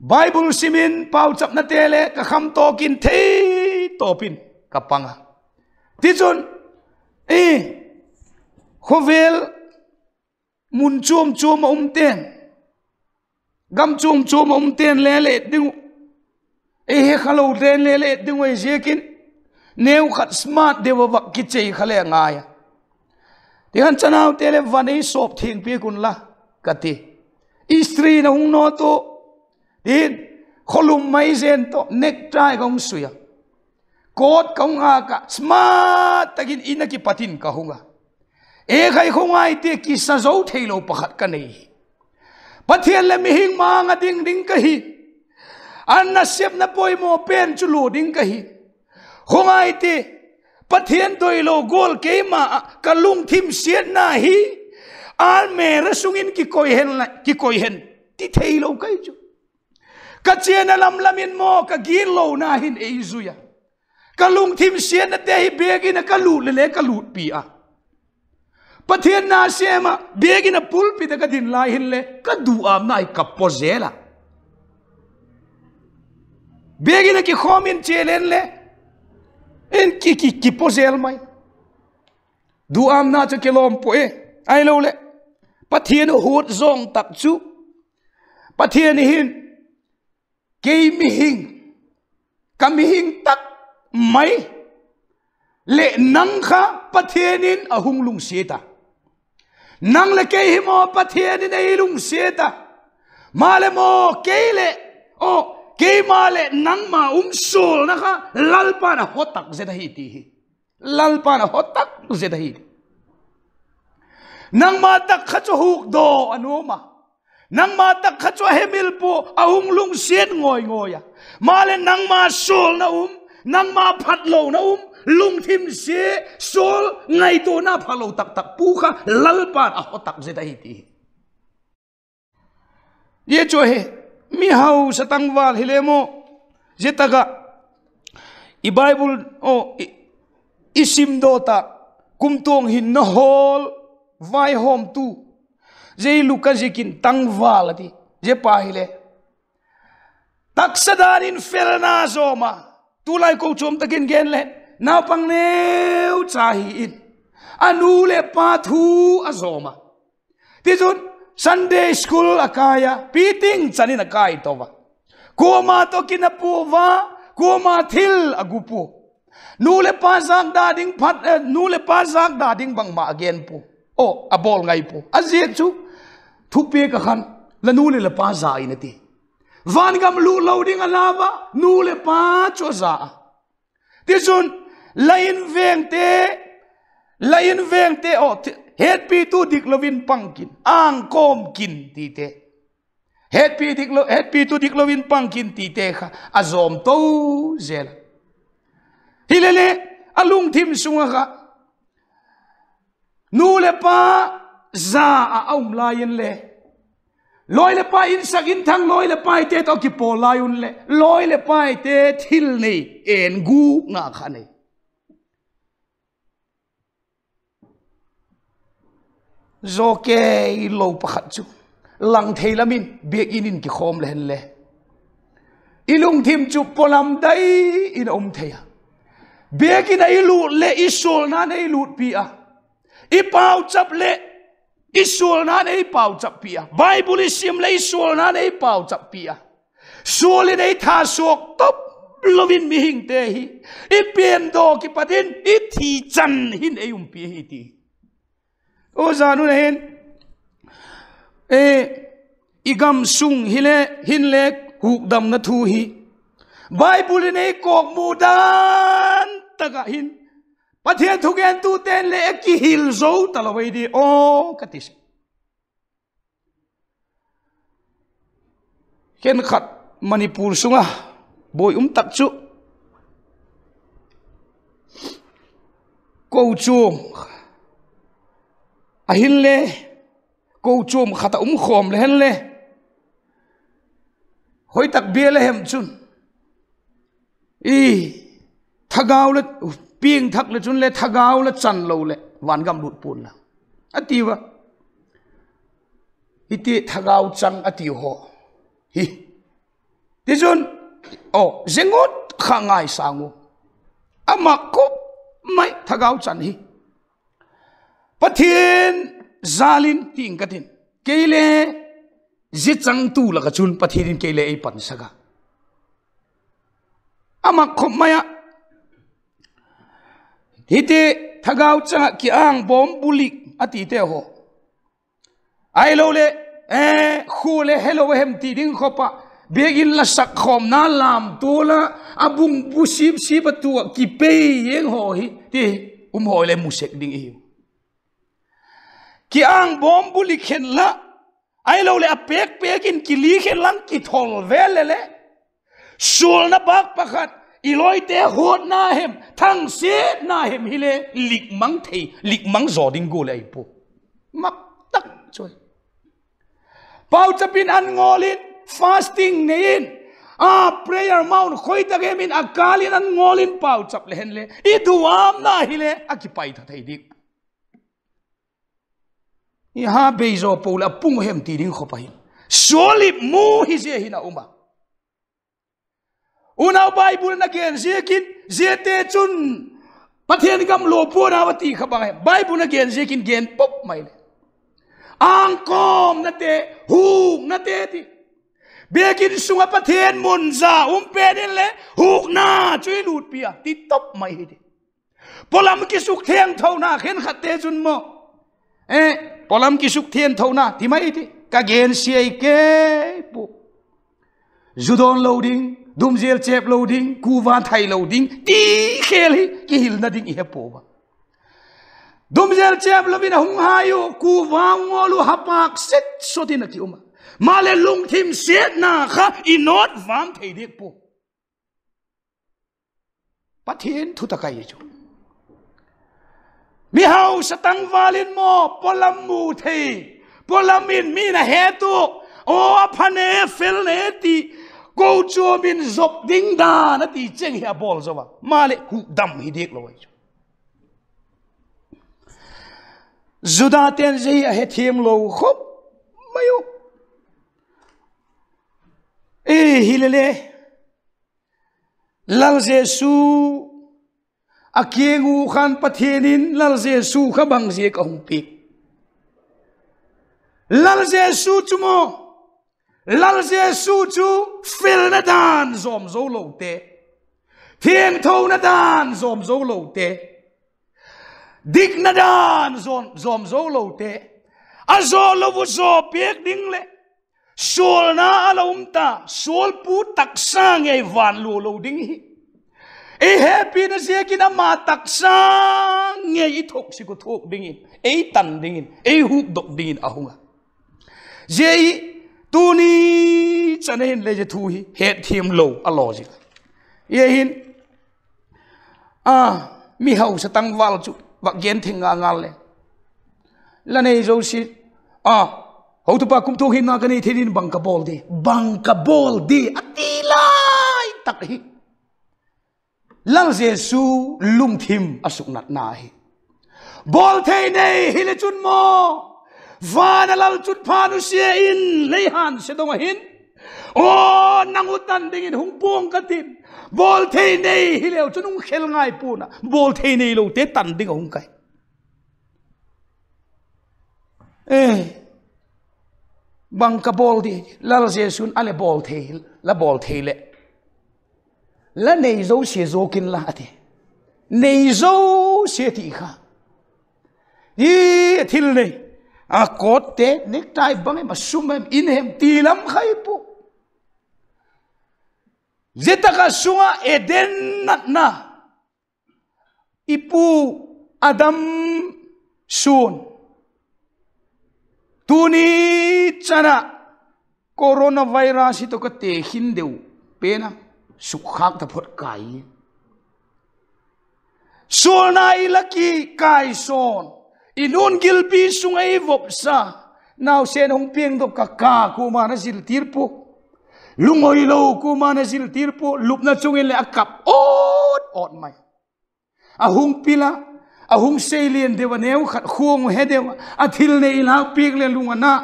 Bible sim in pauchapnate leh ka khamtawk in theitawp in ka pang a. Tichun, i, khawvel mun chuam chuam ah umte'n, gam chuam chuam ah umte'n le le et ding uh, ei he khalote'n le le et ding uh ahi ziakin, neu khat smart deu ah vak kichei kha le ngai a. Ti khan, chanaute leh van ei sawp thiang piak unla, ka ti. Istri na hung nawt u, tin, khawlum mai zen tawh necktie ka hung sui a, coat ka hung âk a, smart tak in in ah kipat in ka hung a. E khai, khawngaite kisa zo theilo pakhat ka nei hi. Pathian leh mihing ma-âng ah ding ding ka hi. A nasepna poimaw pen chu lua ding ka hi. Khawngaite, Pathian doilo gual keima ah ka lungthim siatna hi almirah sung in kikoi hen, kikoi hen, ti theilo ka hi chu. Ka chiana lam lam in maw ka gitlona hin ei zui a, ka lungthim siatnate hi bag in ah ka lût le le ka lûtpi a. Pathian na sêm ah bag in ah pulpit ah ka din lai hinle ka duâmna hi ka paw zel a. Bag in ah kikhawm in chia leng le, in ki, ki, kipaw zel mai. Duâmna chu kilawm pua e. Ahiloleh, Pathian huat zawng tak chu Pathian hin, kei mihing, ka mihing tak mai leh nang kha Pathian in a hung lungsiat a. Nang leh kei hi maw Pathian in ei lungsiat a. Maleh maw kei leh, aw, keima leh nangma um sualna kha Lalpa'n a ho tak zet ahi ti hi. Lalpa'n a ho tak zet ahi. Nangma tak kha chu hukdaw a nuam a. Nangma tak kha chu a hemil pua, a hung lungsiat ngawi ngawi a. Maleh nangma sualna um, nangma phatlona um, lungthim sia, sual ngaituana phalo tak tak pua kha Lalpa'n a ho tak zet ahi ti hi. Zia chu ahi, mi hausa tangval hile maw, zia tak ah i Bible, aw, i, i simdaw ta, kumtuang hinna hawl vaihawmtu, zia Luka ziakin tangval a ti, zia pa hile taksa dan in felna zawm a, tulai kochuam tak in gen le, naupang neucha hi in, a nu leh pa thu a zawm a. Tichun Sunday school a kai a, piting chan in a kai to a. Kuama tawh kin a pua a, kuama thil a gu pua. Nu leh pa zâkda ding phat, eh, nu leh pa zâkda ding bangma a gen pua. Aw, a bawl ngai pua. A ziak chu, thupiak ah khan, la nu leh la pa za in a ti. Vangam lût lo ding a lau a, nu leh pa chu a za a. Tichun, la invengte, la invengte, aw, hetpitu diklo in pang kin, âng kawm kin tite. Hetpi diklo, hetpitu diklo in pang kin tite kha a zawm to zel a. Hilele, a lungthim sung ah kha, nu leh pa za ah a um lai inle, lawi leh pai insak inthang, lawi leh paite tawh kipawl lai unle, lawi leh paite thil nei, en gûkna kha nei. Zaw kei lo pakhat chu, lang thei lam in biakin in kikhawm le hen le, i lungthim chu pawlam dai in a um thei a. Biakin ah i lût leh i sualna'n ei lûtpi a, i pauchap leh i sualna'n ei pauchappi a, Bible i sim leh i sualna'n ei pauchappi a, sual in ei thasuak top lo in mihingte hi i piandaw kipat in i thi chan hin ei umpi ahi ti. Aw, zan un a hin, i gam sung hile, hinle, hukdamna thu hi Bible in ei kawkmu dan tak ah hin, Pathian thugentute'n le a kihil zo talo ei di aw ka ti sek. Khenkhat Manipur sung ah buai um tak chu, kochuam a hinle, kochuam khat ah um khawm le hen le, hoi tak bia la hem chun, i thagau la, piangthak le chun le thagau la chan lo leh vangam lût pua'n la, a tiu a. Hiti thagau chang a tiu haw hi. Tichun, aw, zia ngut kha ngaisâng u. A mak khop mai thagau chan hi. Pathian jâl in ting ka tin. Kei le zia changtu lak ah chun Pathian in kei le ei pansak a. A mak khop mai ah. Hiti thagau chang ah kiang bawm bulik a tite haw, ahiloleh, khua le helo a hem ti ding khop ah, biakin la sak khawmna lam tual ah, a bung bu sip sip a tu ah kipei eng haw hi ti, um haw le mu sek ding i hiu. Kiang bawm bulik hen la, ahiloleh a pêk pêk in kili hen lang kithol vel le le, sualna bâk pakhat, i lawite huatna hem, thangsiatna hem hile, lik mang thei, lik mang zaw ding gual ahi pua. Mak tak chu. Pauchap in an ngawl in, fasting nei in, a prayer mount khoi tak hem in a kâl in an ngawl in pauchap le hen le, i duamna hile a kipaitha thei ding. I ha bei zaw po leh a pung hem ti ding khop ahi. Sual lip mu hi zia hin a um a. Unau, Bible in a gen ziakin ziate chun Pathian gam lua pua'n a va ti kha bang hem? Bible in a gen ziakin gen pop mai le, angkawmnate, huknate ti. Biakin sung ah Pathian mun za um pen in le hukna chu i lutpi a ti top mai hi ti. Pawlam kisuk thiangthona khenkhatte chun maw, e, pawlam kisuk thiangthona ti mai ti, ka gensia i kei pua. Zu dawn lo ding, dumzel chêp lo ding, kuva thai lo ding ti khêl hi kihilna ding i he pua a. Dumzel chêp lo in a hung hai u, kuva ngawl u, ha pâk set sot in a ki um a. Maleh lungthim siatna kha i nawt vam thei diak pua. Pathian thu tak ahi chu. Mihausa tangval in maw pawlam mu thei, pawlam in mi'n a het u, aw a pha ne, fel ne ti, kochuam in zop ding dan a ti cheng hi a bawl zo a. Maleh hukdam hi diak lo ahi chu. Judate'n zia hi a hethiam lo khop mai u. E, hilele, Lal Jesu a kiang u khan Pathian in Lal Jesu kha bang ziak a hung piak? Lal Jesu chu maw, Lal Jesu chu felna dan zawm zo lote, thiangthona dan zawm zo lote, dikna dan zawm, zawm zo lote, a zaw lo u zaw piak ding leh sualna a la um ta, sualpu taksa ngei van lua lo ding hi. Ei hepina ziakin ama taksa ngei i thuak sik u thuak dingin, ei tan dingin, ei hukdok dingin a hung a. Zia i tuni chan a hin le zia thu hi hetthiam lo a law zing a. Zia hin, a, mihausa tangval chu vak gen theng nga ngal le, la nei zosia, a, hotupa kumtuang hinna ka nei thei dingin bang ka bawl di, bang ka bawl di a ti lai tak hi Lal Jesu lungthim a suknatna hi. Bawl thei nei hile chun maw, van a lalchutpha nusia in lei hânsia dong ah hin, aw, nang u tan dingin hung puang ka tin, bawl thei nei hileu chun hung khel ngai pua'n a, bawl thei neilote tan ding ah hung kai. E, bang ka bawl di, Lal Jesu'n a le bawl thei, la bawl thei leh, la nei zosia zuak inla a ti. Nei zosia ti kha, i, thil nei, a, coat te, necktie bang em, a sum em, in hem ti lam kha hi pua. Zia tak ah sung ah Eden natna, i pu Adam suan, tuni chan ah coronavirus hi tawh ka tekhin deu pen a, sukkhâk taphot kai. Sualna i la kikaisawn, i nu'n gilpi sung ah i vopsa, nausen hung piangdok ka ka kuama'n a ziltir pua, lungawilo kuama'n a ziltir pua, lupna chung in leh a kap awt awt mai. A hung pil a, a hung seilian deu a, neu khat khuang u he deu a, a thil nei lâkpiak leh lung a na,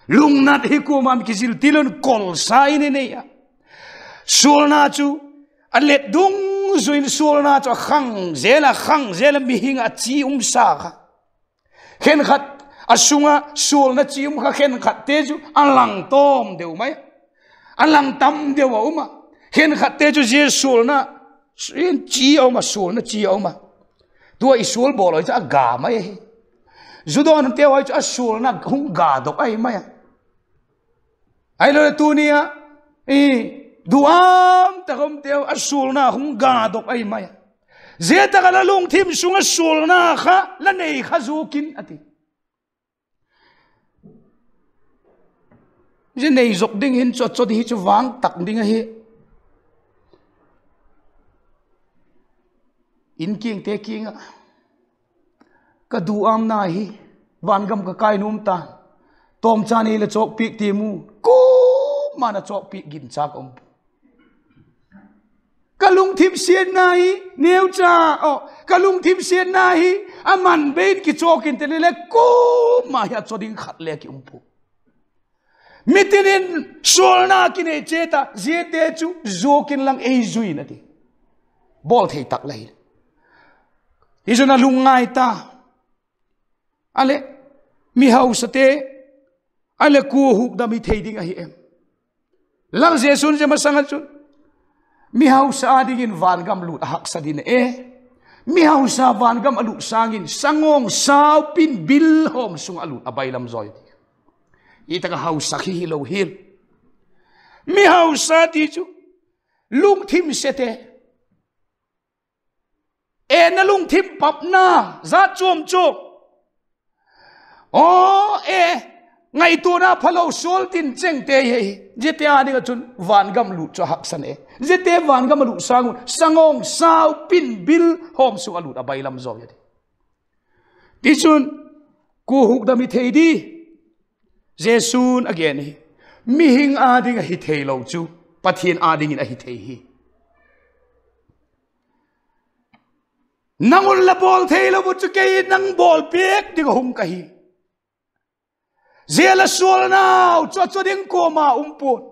lungnat hi kuama'n kiziltir lo in kolsa in a nei a. Sualna chu a let dungzui in sualna chu a khang zel a, khang zel a, mihing a chi umsa kha. Khenkhat a sung ah sualna chi um kha khenkhatte chu a lang tawm deu mai a, a lang tam deu a um a. Khenkhatte chu zia sualna, chi a um a, sualna chi a um a. Tua i sual bawl haw chu a ga mai ahi. Zu dawnte haw chu a sualna hung gadok ahi mai a. Ahiloleh tuni a, i, duam tak umte a sualna hung gadok ahi mai a. Zia tak ah la lungthim sung ah sualna kha la nei kha zuak in a ti. Zia nei zuak ding hin chu a chaw di hi chu vang tak ding ahi. In kiangte kiang ah, ka duamna hi, vangam ka kai nuam ta, tawmcha nei la chawkpiak ti mu, kuama'n a chawkpiak ginchâk um pua. Ka lungthim siatna hi, neucha, aw, ka lungthim siatna hi, a man bei in kichawk intin le kuama hi a chaw ding khat le ki um pua. Mitin in sualna kinei chiat a, ziate chu zuak inlang ei zui in a ti. Bawl thei tak la hi. Hi chun a lungngai ta. A leh, mi hausate, a leh kua hukdam hi thei ding ahi em? Lal Jesu'n zia masang ah chun, mi hausa â dingin vangam lût a haksa ding e. Mi hausa vangam a lut sâng in sangawng sau pin bil hawm sung ah a lût a bailam zawi ti. Hi tak ah hausa hi hilo hial. Mi hausa ti chu lungthim sete, e, na lungthim papna, zat chuam chuam, aw, e, ngaituana phalo sual tin chengte hi, ziate â ding ah chun vangam lût chu a haksa e. Ziate vangam a lut sâng un sangawng sau pin bil hawm sung a lût a bailam zawi a ti. Tichun, kua hukdam hi thei di? Jesu'n a gen hi, mihing â ding ahi theilo chu Pathian â dingin ahi thei hi. Nang un la bawl theilo uh chu kei in nang bawlpiak ding ah hung ka hi. Zia la sualnau chu a chaw ding kuama um pua'n.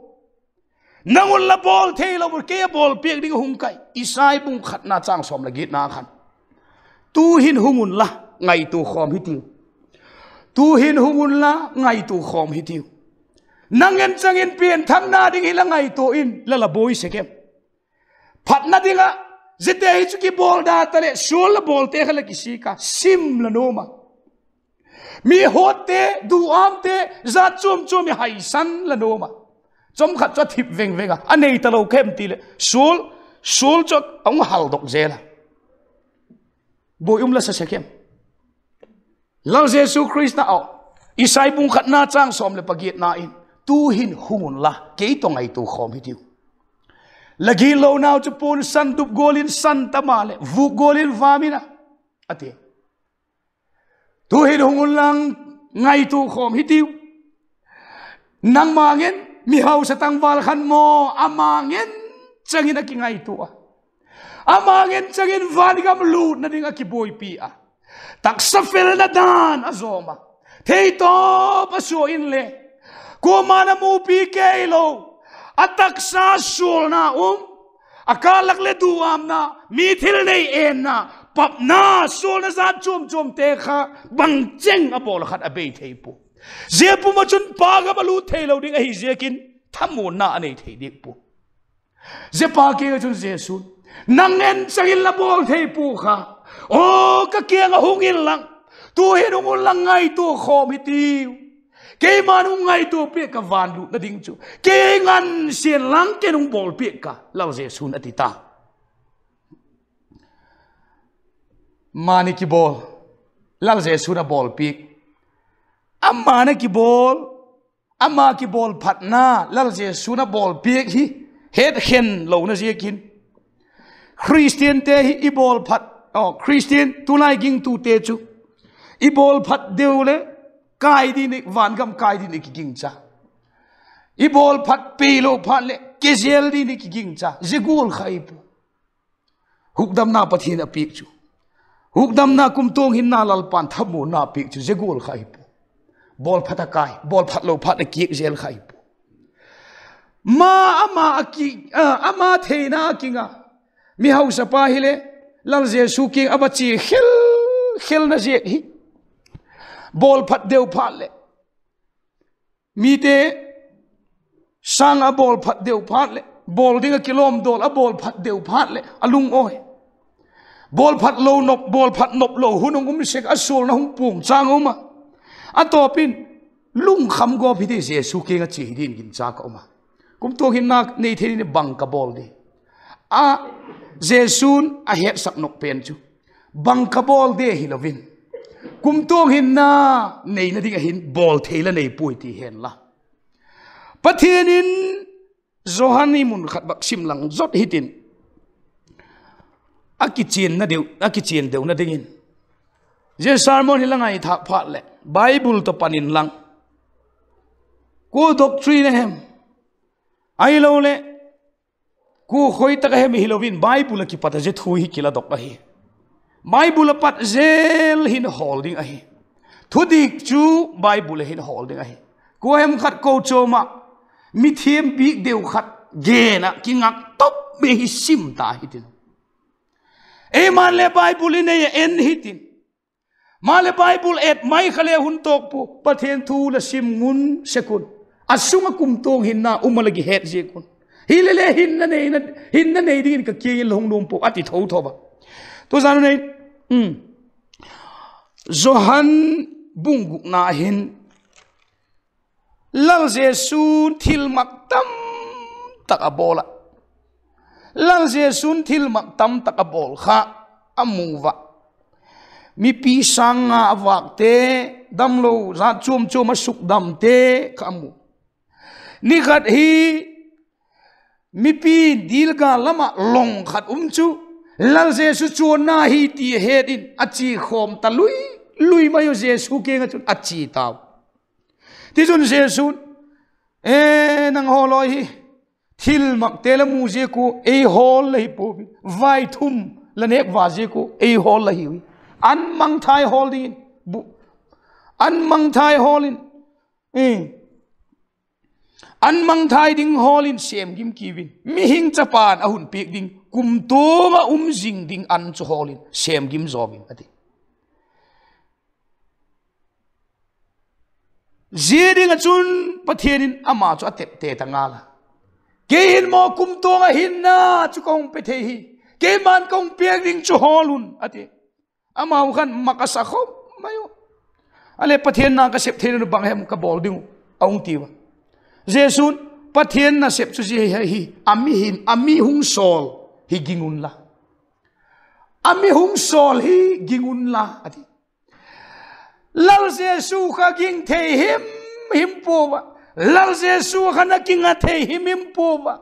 Nang un la bawl theilo uh kei a bawlpiak ding ah hung ka hi. Isai bung khatna châng sawm leh giatna khan, tu'hin hung unla, ngaitua khawm hitiu. Tu'hin hung unla, ngaitua khawm hitiu. Nang en chang in pianthakna ding hi la ngaitua in la la buai sek em? Phatna ding ah, ziate hi chu kibawl da taleh sual la bawlte kha la kisik a, sim la nuam a. Mi hawtte, duâmte, zat chuam chuam hi haisan la nuam a. Chawmkhat chu a thip veng veng a, a nei talo kha em ti leh sual, sual chu a hung haldok zel a. Buai um la sa sek em? Lal Jesu Khrista aw, Isai bung khatna châng sawm leh pagiatna in, tu'hin hung unla, kei tawh ngaitua khawm hitiu. La gitlonau chu puan san dup gual in san ta maleh vûk gual in vâm in a, a ti. Tu'hin hung unla, ngaitua khawm hitiu. Nangma ngen mi hausa tangval khan maw, ama ngen chang in a kingaitua a, ama ngen chang in vangam lûtna ding a kibuaipi a, taksa felna dan a zawm a, theitawp a sua inle, kuama'n a mupi kei lo, a taksa sualna um, a kâl lak leh duâmna, mi thil nei enna, papna, sualna zat chuam chuamte kha bangcheng a bawl khat a bei thei pua. Zia pum ah chun Pa gam a lût theilo ding ahi ziakin thamuanna a nei thei diak pua. Zia pa kiang ah chun Jesu'n, nang en chang in la bawl thei pua kha, aw ka kiang ah hung inla, tu'hin hung unla ngaitua khawm hitiu. Keima'n hung ngaituapiak ka van lûtna ding chu, kei ngansia'n lang ken hung bawlpiak ka, Lal Jesu'n a ti ta. Mani kibawl, Lal Jesu'n a bawlpiak. Ama'n a kibawl, ama kibawl phatna, Lal Jesu'n a bawlpiak hi hetkhen lona ziakin, Khristiante hi i bawl phat, aw, Khristian tulai gingtute chu i bawl phat deu leh kai ding, vangam kai ding i kigingcha. I bawl phat peilo phat leh ke zel ding i kigingcha, zia gual kha hi pua. Hukdamna Pathian a piak chu, hukdamna kumtuang hinna Lalpa'n thamuanna piak chu zia gual kha hi pua. Bawl phat a kai, bawl phat lo phat a kiak zel kha hi pua. Ma, ama a ki, a, ama theina a kinga mi hausapa hile, Lal Jesu kiang a va chia khel khelna ziak hi, bawl phat deu phat leh, mite sâng a bawl phat deu phat leh, bawl ding ah kilawmdawl a bawl phat deu phat leh a lungawi. Bawl phat lo nop, bawl phat nop lo hun hung um sek a, sualna hung puang châng um a. A tawp in, lungkham gawp hi di, Jesu kiang a chia hi din ginchâk a um a. Kumtuang hinna nei thei ding bang ka bawl di? A, Jesu'n a hetsak nop pen chu, bang ka bawl di hilo in, kumtuang hinna neina ding ah hin bawl thei la nei puai ti hen la. Pathian in, Johan i mun khat bak sim lang zot hitin, a kichian deu, a kichian deuna dingin, zia sermon hi la ngaithâk phat leh Bible tawh pan inlang, kua doctrine a hem, ahiloleh kua khoi tak a hem hilo in, Bible ah kipat a zia thu hi kila dok ahi. Bible ah pat zel hin hawl ding ahi. Thudik chu Bible ah hin hawl ding ahi. Kua hem khat kochuam ah mithiam bik deu khat gen ah kingak top mai hi sim ta hitin, eima'n le Bible i nei a en hitin, maleh Bible et mai kha le hun tawk pua, Pathian thu la sim ngun sek un. A sung ah kumtuang hinna um a la kihet ziak un. Hilele hinna nei dingin ka kiang in la hung nuam pua a ti tho tho a. Tuzan nei, Johan bung gukna hin Lal Jesu'n thilmak tamtak a bawl a. Lal Jesu'n thilmak tamtak a bawl kha a mu a. Mipi sâng nga a vâkte, damlo jat chuam chuam a sukdamte kha a mu. Ni khat hi mipi'n dilgâl lam ah long khat um chu, Lal Jesu chuanna hi ti a het in a chia khawm ta lui lui mai u, Jesu kiang ah chun a chia tau. Tichun Jesu'n, E, nanghaw lawi hi, thilmakte la mu ziak ua ei hawl la hi puau in, vaithum la nêk va ziak ua ei hawl la hiu hi. An mangthai hawl dingin, an mangthai hawl in, an mangthai ding hawl in sêm gim kiu in, mihing chapa'n a hun piak ding kumtuang ah um zing ding an chu hawl in sêm gim zaw in, a ti. Zia ding ah chun Pathian in ama chu a tepte ta ngal a. Kei hin maw kumtuang ah hinna chu ka hung pe thei hi, keima'n ka hung piak ding chu hawl un, a ti. Amau khan mak a sa khop mai u. A leh, Pathian na ka sep theina bang hem ka bawl ding uh, a hung tiu a. Jesu'n, Pathian nasep chu zia hi, a mi hin, a mi hung sawl hi ging unla, a mi hung sawl hi ging unla, a ti. Lal Jesu kha ging thei him him pua a. Lal Jesu kha na kinga thei him him pua a.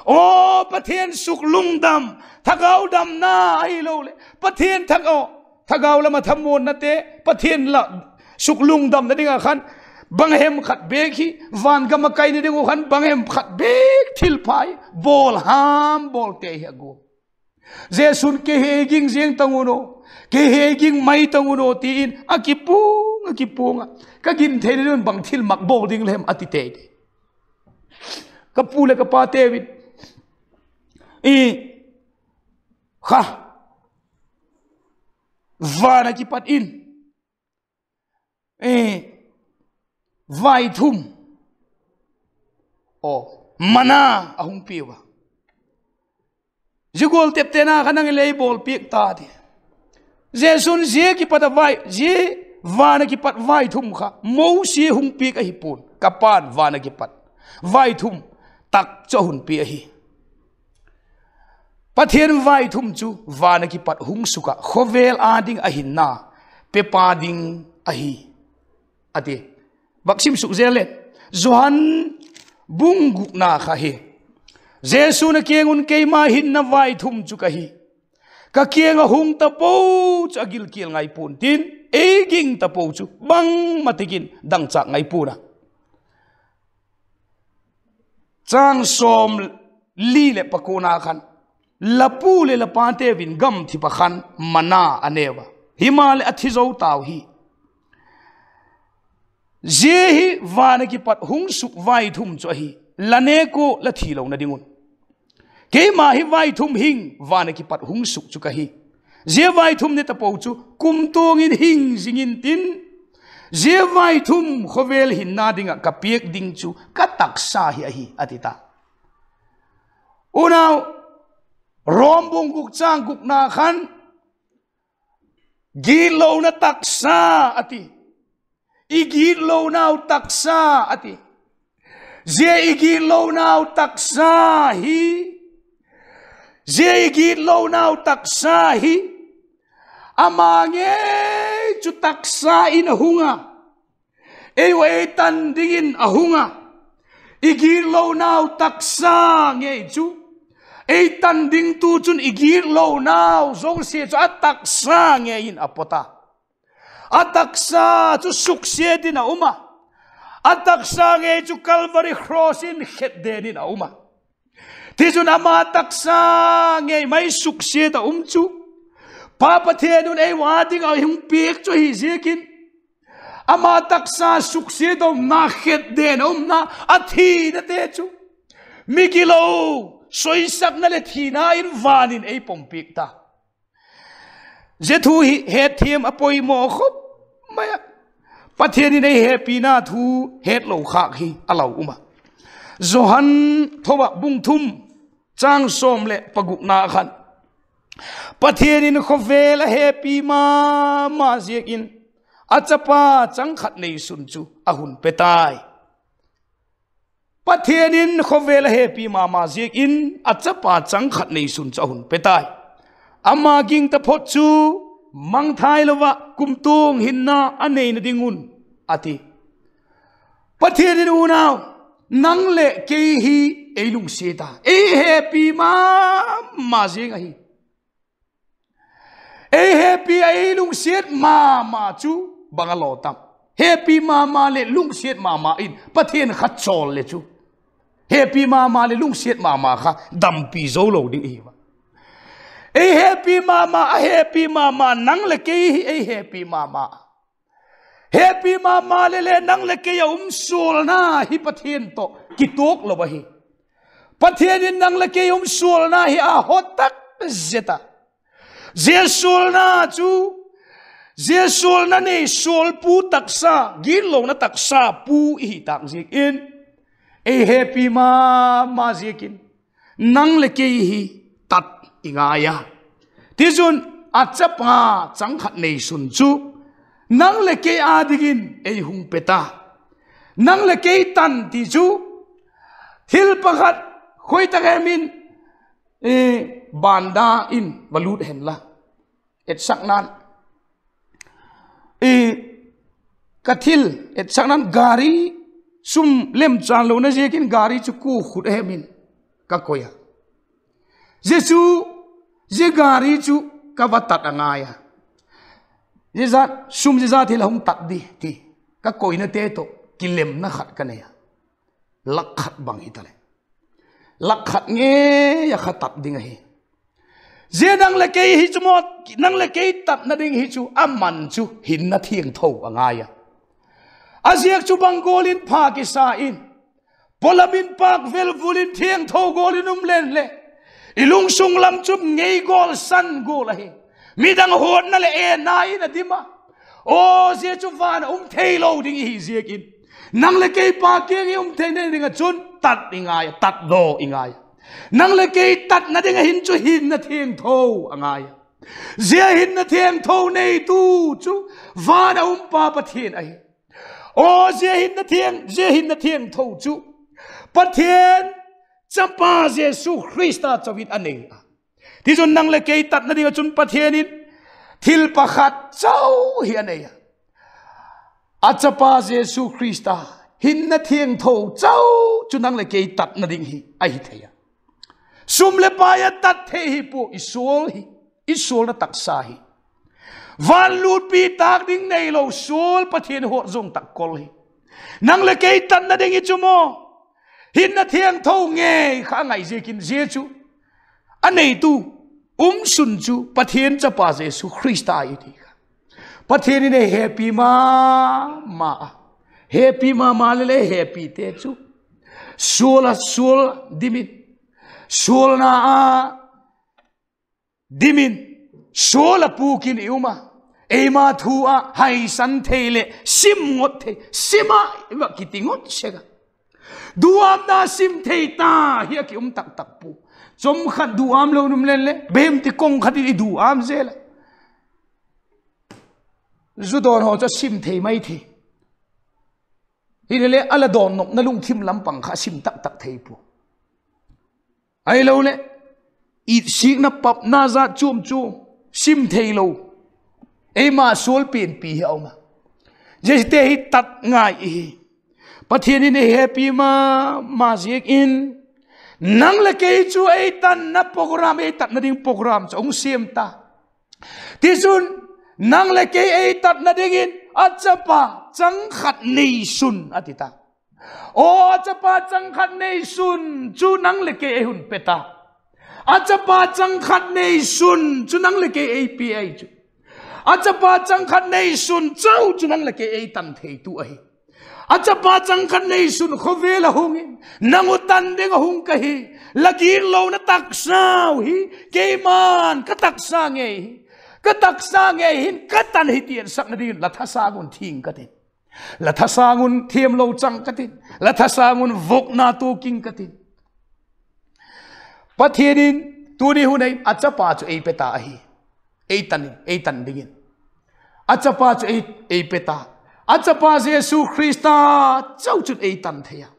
Aw, Pathian suklungdam, thagau damna ahiloleh Pathian thagau, thagau lam ah thamuannate, Pathian la suklungdamna ding ah khan bang hem khat bêk hi, van gam ah kaina ding uh khan bang hem khat bêk thilpha hi bawl ham bawlte hi a guat. Jesu'n, Kei hi ei ging ziang tang un aw, kei hi ei ging mai tang un aw, ti in a kipuang a, kipuang a, Ka gin theina ding un bang thilmak bawl ding le hem, a ti tei tei. Ka pu leh ka pate vin, i, kha, van ah kipat in vaithum, aw, mana a hung piau a. Zia gual teptena kha nang in lei bawlpiak ta, ti. Jesu'n zia kipat a vai, zia van ah kipat vaithum kha Mosi hung piak ahi pua'n, ka Pa'n van ah kipat vaithum tak chu a hun pia ahi. Pathian vaithum chu van ah kipat hung suk ah khawvel â ding a hinna pepa ding ahi, a ti. Vak sim suk zel le, Johan bung gukna kha hi, Jesu'n a kiang un, Keima hinna vaithum chu ka hi. Ka kiang ah hung tapo chu a gilkial ngai pua'n tin, ei ging tapo chu bangma tek in dangchâk ngai pua'n a. Chang sawmli leh pakuana khan, La pu leh la pate vin gamthip ah khan mana a neu a, himaleh a thi zo tau hi. Zia hi van ah kipat hung suk vaithum chu ahi, la nêk ua la thi lona ding un. Keima hi vaithum hing, van ah kipat hung suk chu ka hi. Zia vaithum ne tapo chu kumtuang in hing zing intin, zia vaithum khawvel hinna ding ah ka piak ding chu ka taksa hi ahi, a ti ta. Unau, Rom bung guk chang gukna khan, Gitlona taksa, a ti. I gitlonau taksa, a ti. Zia i gitlonau taksa hi, zia i gitlonau taksa hi, ama ngei chu taksa in a hung a, ei u ei tan dingin a hung a. I gitlonau taksa ngei chu, ei tan dingtu chun i gitlonau zosia chu a taksa ngei in a pawt a. A taksa chu suksiat in a um a. A taksa ngei chu Calvary cross in khetden in a um a. Tichun ama taksa ngei mai suksiat a um chu, Pa Pathian un ei u â ding a hung piak chu ahi ziakin, ama taksa suksiat a umna, khetden a umna, a thinate chu migilo, soisakna leh thina in van in ei pom piak ta. Zia thu hi hetthiam a poimaw khop mai a. Pathian in ei hepina thu hetlo khâk hi a lau um a. Johan tho ah bung thum, châng sawm leh pagukna khan, Pathian in khawvel a hepi ma ma ziakin a chapa chang khat neisun chu a hun pe tai. Pathian in khawvel a hepi ma ma ziakin a chapa chang khat neisun chu a hun pe tai. Ama ging taphot chu mangthai lo ah kumtuang hinna a neina ding un, a ti. Pathian in, unau, nang leh kei hi ei lungsiat a, ei hepi ma ma ziang ahi. Ei hepi a ei lungsiat ma ma chu bang a law tam? Hepi ma ma leh lungsiat ma ma in Pathian kha chawl le chu, hepi ma ma leh lungsiat ma ma kha dampi zo lo ding i hi a. Ei hepi ma ma, a hepi ma ma nang leh kei hi ei hepi ma ma. Hepi ma ma le le nang leh kei a um sualna hi Pathian tawh kituak lo ahi. Pathian in nang leh kei um sualna hi a haw tak zet a. Zia sualna chu, zia sualna nei sual pu taksa, gitlona taksa pu i hi tâk ziakin ei hepi ma ma ziakin nang leh kei hi tat i ngai a. Tichun, a chapa chang khat neisun chu nang leh kei â dingin ei hung pe ta. Nang leh kei tan ti chu thil pakhat, khoi tak em in, banda in va lût hen la, etsakna'n, ka thil etsakna'n gari, sum lemchan lona ziakin gari chu kua khut a hem in ka koi a. Zia chu, zia gari chu ka va tat a ngai a. Zia sum zia zat hi la hung tat di ti ka koinate tawh kilemna khat ka nei a. Lak khat bang hitaleh, lak khat ngei a kha tat ding ahi. Zia nang leh kei hi chu maw, nang leh kei tatna ding hi chu a man chu hinna thiangtho a ngai a. A ziak chu bang gual in pha kisa in, pawlam in pâk vel vul in thiangtho gual in um leng leh, i lungsung lam chu ngei gual, san gual ahi. Midang huatna leh enna in a dim a. Aw, zia chu van a um theilo ding i hi ziakin, nang leh kei pa kiang i um theina ding ah chun tat i ngai a, tat daw i ngai a. Nang leh kei tatna ding ah hin chu hinna thiangtho a ngai a. Zia hinna thiangtho neitu chu van a um pa Pathian ahi. Aw, zia hinna thiang, zia hinna thiangtho chu Pathian chapa Jesu Khrista chau in a nei a. Tichun, nang leh kei tatna ding ah chun Pathian in thil pakhat chau hi a nei a. A chapa Jesu Khrista hinna thiangtho chau chu nang leh kei tatna ding hi ahi thei a. Sum leh pai a tat thei hi pua, i sual hi, i sualna taksa hi. Van lûtpi tâk ding neilo sual Pathian huat zawng tak kol hi. Nang leh kei tatna ding hi chu maw, hinna thiangtho ngei kha a ngai ziakin zia chu a neitu, um sun chu Pathian chapa Jesu Khrista i ti kha. Pathian in ei hepi ma ma a, hepi ma ma le le hepite chu sual a sual dim in, sualna a dim in, sual a pûk in i um a, eima thu ah haisan thei leh sim ngot thei, sim a va kiti ngot sek a. Duâmna sim thei ta hi a ki um tak tak pua. Chawm khat duâm lo um leng le, bem ti kong khat in i duâm zel a. Zu dawn haw chu a sim thei mai thei. Hilele a la dawn nopna lungthim lam pang kha a sim tak tak thei pua. Ahiloleh, itsikna papna zat chuam chuam sim theilo, eima sual pianpi hi a um a. Ziate hi tat ngai i hi. Pathian in ei hepi ma ma ziak in, nang leh kei chu ei tanna program, ei tatna ding program chu a hung siam ta. Tichun, nang leh kei ei tatna dingin a chapa chang khat neisun a ti ta. Aw, a chapa chang khat neisun chu nang leh kei ei hun pe ta. A chapa chang khat neisun chu nang leh kei ei pia ahi chu. A chapa chang khat neisun chau chu nang leh kei ei tan theitu ahi. A chapa chang khat neisun khawvel ah hung in, nang uh tan ding ah hung ka hi. La gitlona taksau hi keima'n ka taksa ngei hi, ka taksa ngei hin ka tan hi ti etsakna dingin la thasâng un thiang ka ti. La thasâng un thiamlo chang ka tin, la thasâng un vokna tuak ing ka tin. Pathian in tuni hun ah a chapa chu ei pe ta ahi. Ei tan, ei tan dingin a chapa chu ei, ei pe ta. A chapa Jesu Khrista chau chun ei tan thei a.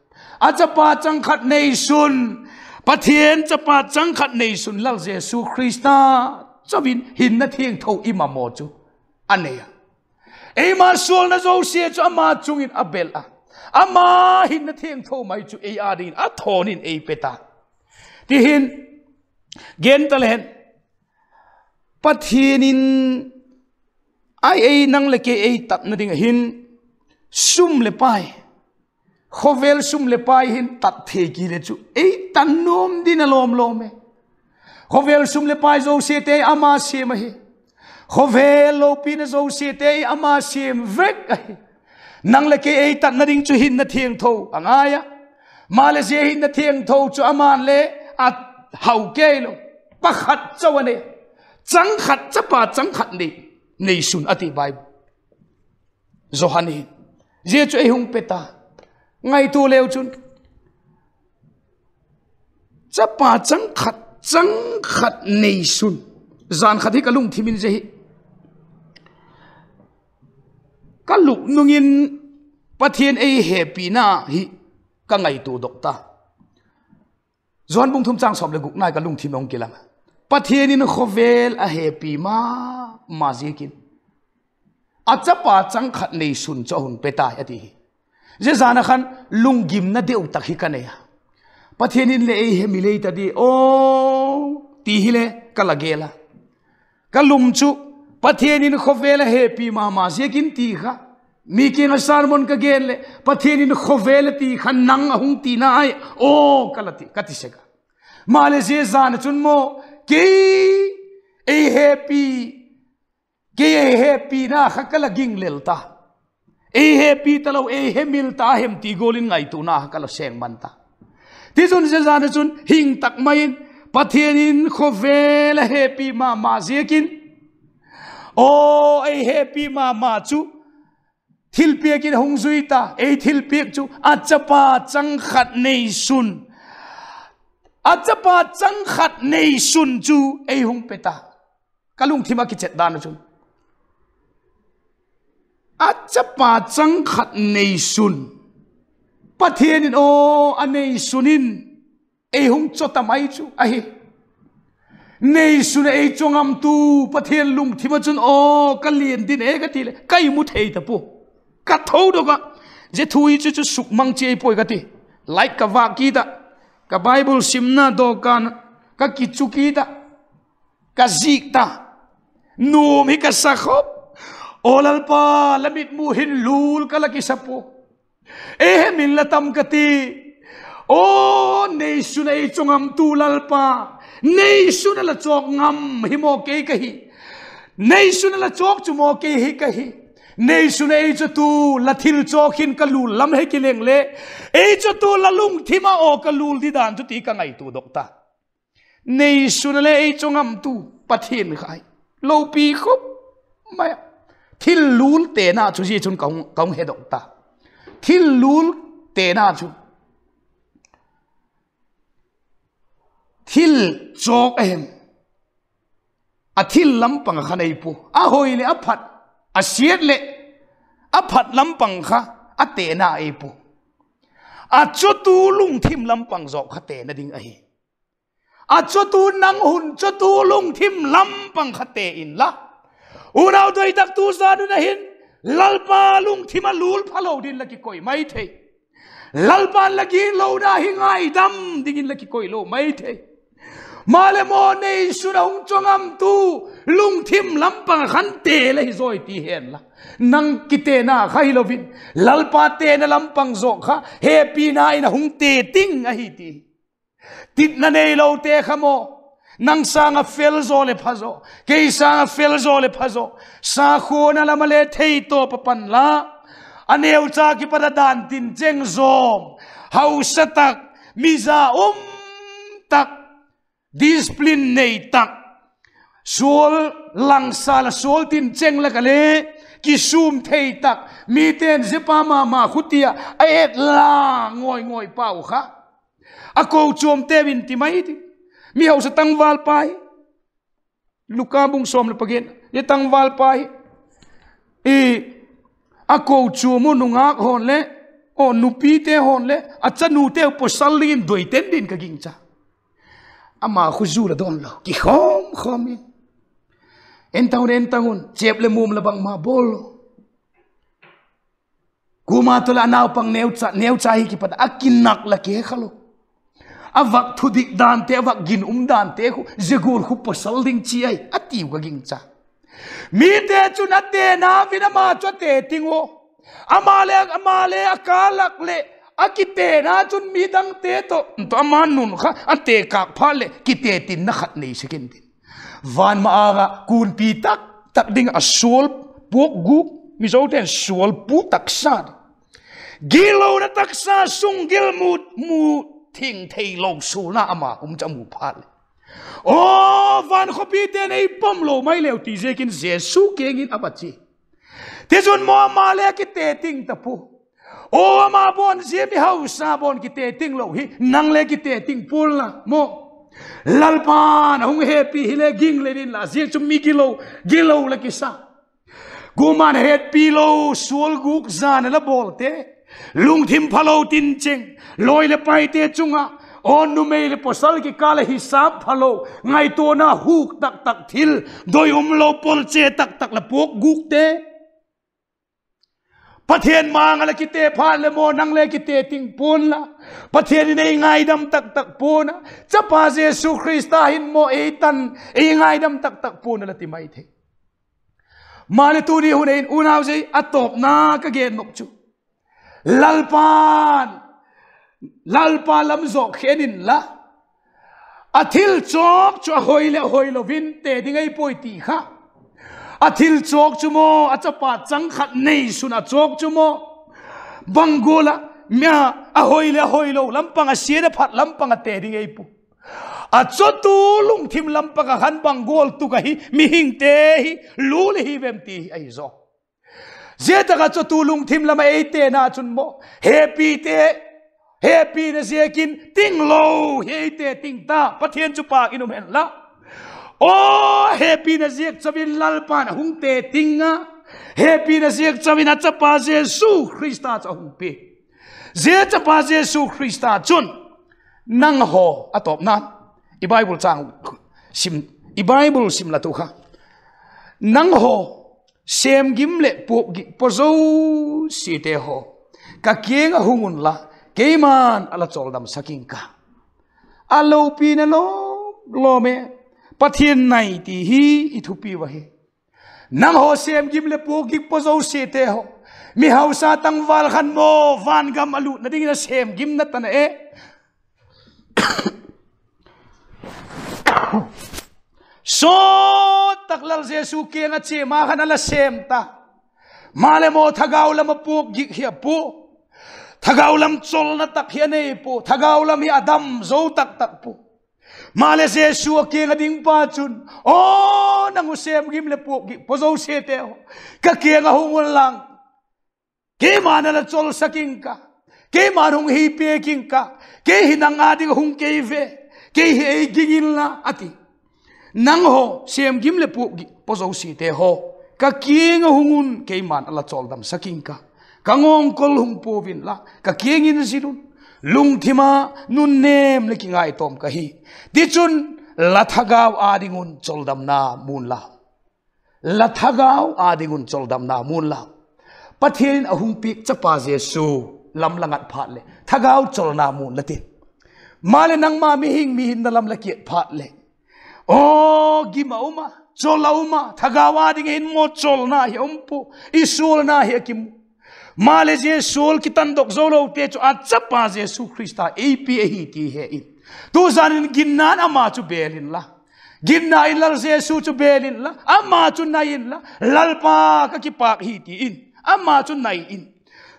A chapa chang khat neisun, Pathian chapa chang khat neisun Lal Jesu Khrista chau in hinna thiangtho i mamaw chu a nei a. Eima sualna zosia chu ama chung in a bel a, ama hinna thiangtho mai chu ei â dingin a thawn in ei pe ta. Ti hin, gen ta le hen, Pathian in a ei, nang leh kei ei tatna ding ah hin sum leh pai, khawvel sum leh pai hin tat thei kile chu ei tan nuam ding a lawm lawm e. Khawvel sum leh pai zosiate ama siam ahi. Khawvel lopina zosiate ama siam vek ahi. Nang leh kei ei tatna ding chu hinna thiangtho a ngai a. Maleh zia hinna thiangtho chu ama'n le a hau kei lo. Pakhat chau a nei. Chang khat, chapa chang khat nei, neisun a ti Bible. Johan in, zia chu ei hung pe ta. Ngaitua leu chun, chapa chang khat, chang khat neisun. Jan khat hi ka lungthim in zia hi ka luk nung in Pathian ei hepina hi ka ngaitua dok ta. Johan bung thum chang sawm leh gukna ka lungthim ah hung kilang a, Pathian in khawvel a hepi ma ma ziakin a chapa chang khat neisun chu a hun pe tai a ti hi. Zia jan ah khan lunggimna deu tak hi ka nei a. Pathian in le ei hemil ei ta di aw, ti hile ka la gel a. Ka lung chu, Pathian in khawvel a hepi ma ma ziakin ti kha, mi kiang ah sermon ka gen leh Pathian in khawvel a ti kha nang a hung tina ahi aw ka la ti, ka ti sek a. Maleh zia jan ah chun maw, kei ei hepi, kei ei hepina kha ka la ginglel ta. Ei hepi talo, ei hemil ta hem ti gual in ngaituana kha ka la seng man ta. Tichun zia jan ah chun hing tak mai in, Pathian in khawvel a hepi ma ma ziakin, aw, ei hepi ma ma chu thilpiak in a hung zui ta. Ei thilpiak chu a chapa chang khat neisun, a chapa chang khat neisun chu ei hung pe ta. Ka lungthim ah kichet dan ah chun, a chapa chang khat neisun, Pathian in aw a neisun in ei hung chaw ta mai chu ahi. Neisun a ei chaw ngamtu Pathian lungthim ah chun aw ka lian ding e ka ti leh ka i mu thei ta pua. Ka thodok ah, zia thu hi chu chu sukmang chi ei puai ka ti. Light ka vâk kit ah, ka Bible simna dawkan ka kichu kit ah, ka zik ta. Nuam hi ka sa khop. Aw Lalpa, la mitmu hin lul ka la kisa pua. Ei hemil la tam ka ti. Aw, neisun a ei chaw ngamtu Lalpa, neisun a la chawk ngam hi maw kei ka hi. Neisun a la chawk chu maw kei hi ka hi. Neisun a ei chawtu, la thil chawk hin ka lul lam he kileng le, ei chawtu la lungthim ah aw ka lul di dan chu ti ka ngaituadok ta. Neisun a le ei chaw ngamtu Pathian kha hi lopi khop mai a. Thil lul tena chu zia chun ka hung, ka hung hedok ta. Thil lul tena chu thil chawk a hem, a thil lam pang kha nei pua. A hoi leh a phat, a siat leh a phat lam pang kha a tena ei pua. A chawtu lungthim lam pang zawk kha tena ding ahi. A chawtu, nang hun chawtu lungthim lam pang kha te inla, unau doi tak, tu zan un a hin Lalpa lungthim ah lul phalo dingin la kikoi mai thei. Lalpa'n la gitlona hi ngaidam dingin la kikoi lo mai thei. Maleh maw, neisun a hung chaw ngamtu lungthim lam pang khan te la hi zawi ti hen la, nang kitena kha hilo in, Lalpa tena lam pang zawk kha hepina in a hung te ting ahi ti. Titna neilote kha maw, nang sâng ah fel zaw leh pha zaw, kei sâng ah fel zaw leh pha zaw, sakhuana lam ah le thei tawp a pan la, a neucha kipat a dan tin cheng zawm, hausa tak, mi za um tak, discipline nei tak, sual langsa la sual tin cheng lak ah le kisûm thei tak, mite'n zia pa ma ma khuti ah a et la ngawi ngawi pau kha, a kochuamte in ti mai ti, mi hausa tangval pa hi, Luka bung sawm leh pagiat, zia tangval pa hi, i, a kochuam uh nungâk hawn leh, aw, nupite hawn leh a chanute uh pawsal dingin doi ten din ka gingcha. Ama khu zu la dawn lo, kikhawm khawm in, en tang un, en tang un, chêp leh muam la bangma bawl lo. Kuama tawh leh a naupang neucha, neucha hi kipat a kinak la ke kha lo. A vak thudik dante, a vak ginum dante khu, zia gual khu pawsal ding chi ahi a tiu ka gingcha. Mite chun a tena vin ama chu a te ting uh. Ama le, ama le a kâl lak leh a kitena chun midangte tawh, tawh ama nun kha a te kâk phat leh kite tinna khat nei sek intin, van ma-âng ah kunpi tak tak ding ah a sual puak gûk, Mizote'n sual pu taksa, gitlona taksa, sunggil mu, mu thing theilo sualna ama um chu a mu phat leh, aw, van khawpite'n ei pom lo mai leu ti ziakin Jesu kiang in a va chia. Tichun maw ama le kite ting ta pua. Aw, ama bawn zia mi hausa bawn kite ting lo hi nang le kite ting pua'n la maw. Lalpa'n a hung hepi hile ging len inla, zia chu mi gilo, gilo la kisa. Kuama'n a hetpi lo sual gûk zan a la bawlte, lungthim phalo tincheng, lawi leh paite chung ah, aw, numei leh pawsal kikâl ah hisap phalo, ngaituana huk tak tak thil, doi um lo pawlche tak tak la puak gûkte, Pathian ma-âng ah la kite phat leh maw nang le kite ting pua'n la. Pathian in ei ngaidam tak tak pua'n a, Chapa Jesu Khrista hin maw ei tan, ei ngaidam tak tak pua'n a la ti mai thei. Maleh tuni hun ei in unau zia a tawpna ka gen nop chu, Lalpa'n, Lalpa lam zawk khen inla, a thil chawk chu a hoi leh a hoi lo in te ding ei puai ti kha. A thil chawk chu maw, a chapa chang khat neisun a chawk chu maw, bang gual ah, mi a, a hoi leh a hoi lo lam pang, a siat a phat lam pang a te ding ei pu. A chawtu lungthim lam pang ah khan bang gual tuk ahi mihingte hi, lu le hi vem ti hi ahi zaw. Zia tak ah chawtu lungthim lam ah ei tena chun maw, hepite, hepina ziakin tinglo hi ei te ting ta, Pathian chu pâk in um hen la. Aw, hepina ziak chau in Lalpa'n a hung te ting a, hepina ziak chau in a chapa Jesu Khrista chu a hung pia. Zia chapa Jesu Khrista chun, nanghaw, a tawpna, i Bible châng sim, i Bible sim la tu kha, nanghaw, sêmgim leh puakgik paw zosiate haw, ka kiang ah hung unla, keima'n a la chawldamsak ing ka. A lopina lawm lawm e, Pathian nai ti hi i thupi uh ahi. Nanghaw sêmgim leh puakgik paw zosiate haw, mi hausa tangval khan maw, vangam a lutna dingin a sêmgimna tan a e. Sawt tak Lal Jesu kiang ah chia ma khan a la sêm ta. Maleh maw, thagau lam ah puakgik hi a pua, thagau lam cholna tak hi a nei pua, thagau lam hi a dam zo tak tak pua. Maleh Jesu a kiang a ding pa chun, aw, nang uh sêmgim leh puakgik paw zosiate haw, ka kiang ah hung unlang, keima'n a la cholsak ing ka, keima'n hung hi piak ing ka, kei hi nang â ding ah hung kei ve, kei hi ei ging inla, a ti. Nanghaw sêmgim leh puakgik paw zosiate haw, ka kiang ah hung un, keima'n a la chawldamsak ing ka. Ka ngawngkol hung pua unla, ka kiang in zil un, lungthim ah nunnêm leh kingaitawm ka hi. Tichun, la thagau â ding un chawldamna mu unla, la thagau â ding un chawldamna mu unla. Pathian in a hung piak chapa Jesu lam la ngat phat leh thagau cholna mu unla ti. Maleh nangma mihing mi hinna lam la kiat phat leh, aw, gim a um a, chawl a um a, thagau â ding hin maw cholna hi a um pua, i sualna hi a kimu. Maleh zia sual kitandok zo lote chu a chapa Jesu Khrista ei pia ahi ti he in, tuzan in ginna'n ama chu bêl inla, ginna in Lal Jesu chu bêl inla, ama chu nai inla, Lalpa, ka kipâk hi, ti in ama chu nai in.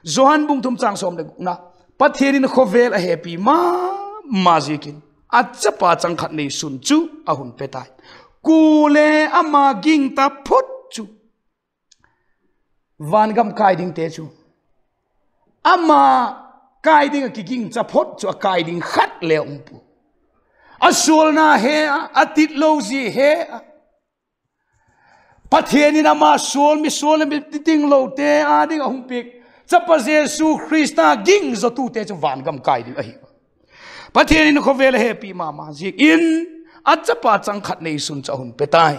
Johan bung thum châng sawm leh gukna, Pathian in khawvel a hepi ma ma ziakin a chapa chang khat neisun chu a hun pe tai. Kuale ama gingta phot chu Vangam kai dingte chu, ama kai ding ah kiging chaphot chu a kai ding khat le um pua. A sualna he a, a titlo zia he a, Pathian in ama sual, mi sual le mi titinglote â ding ah hung piak chapa Jesu Khrista ging zawtute chu vangam kai ding ahi. Pathian in khawvel a hepi ma ma ziakin, a chapa chang khat neisun chu a hun pe tai.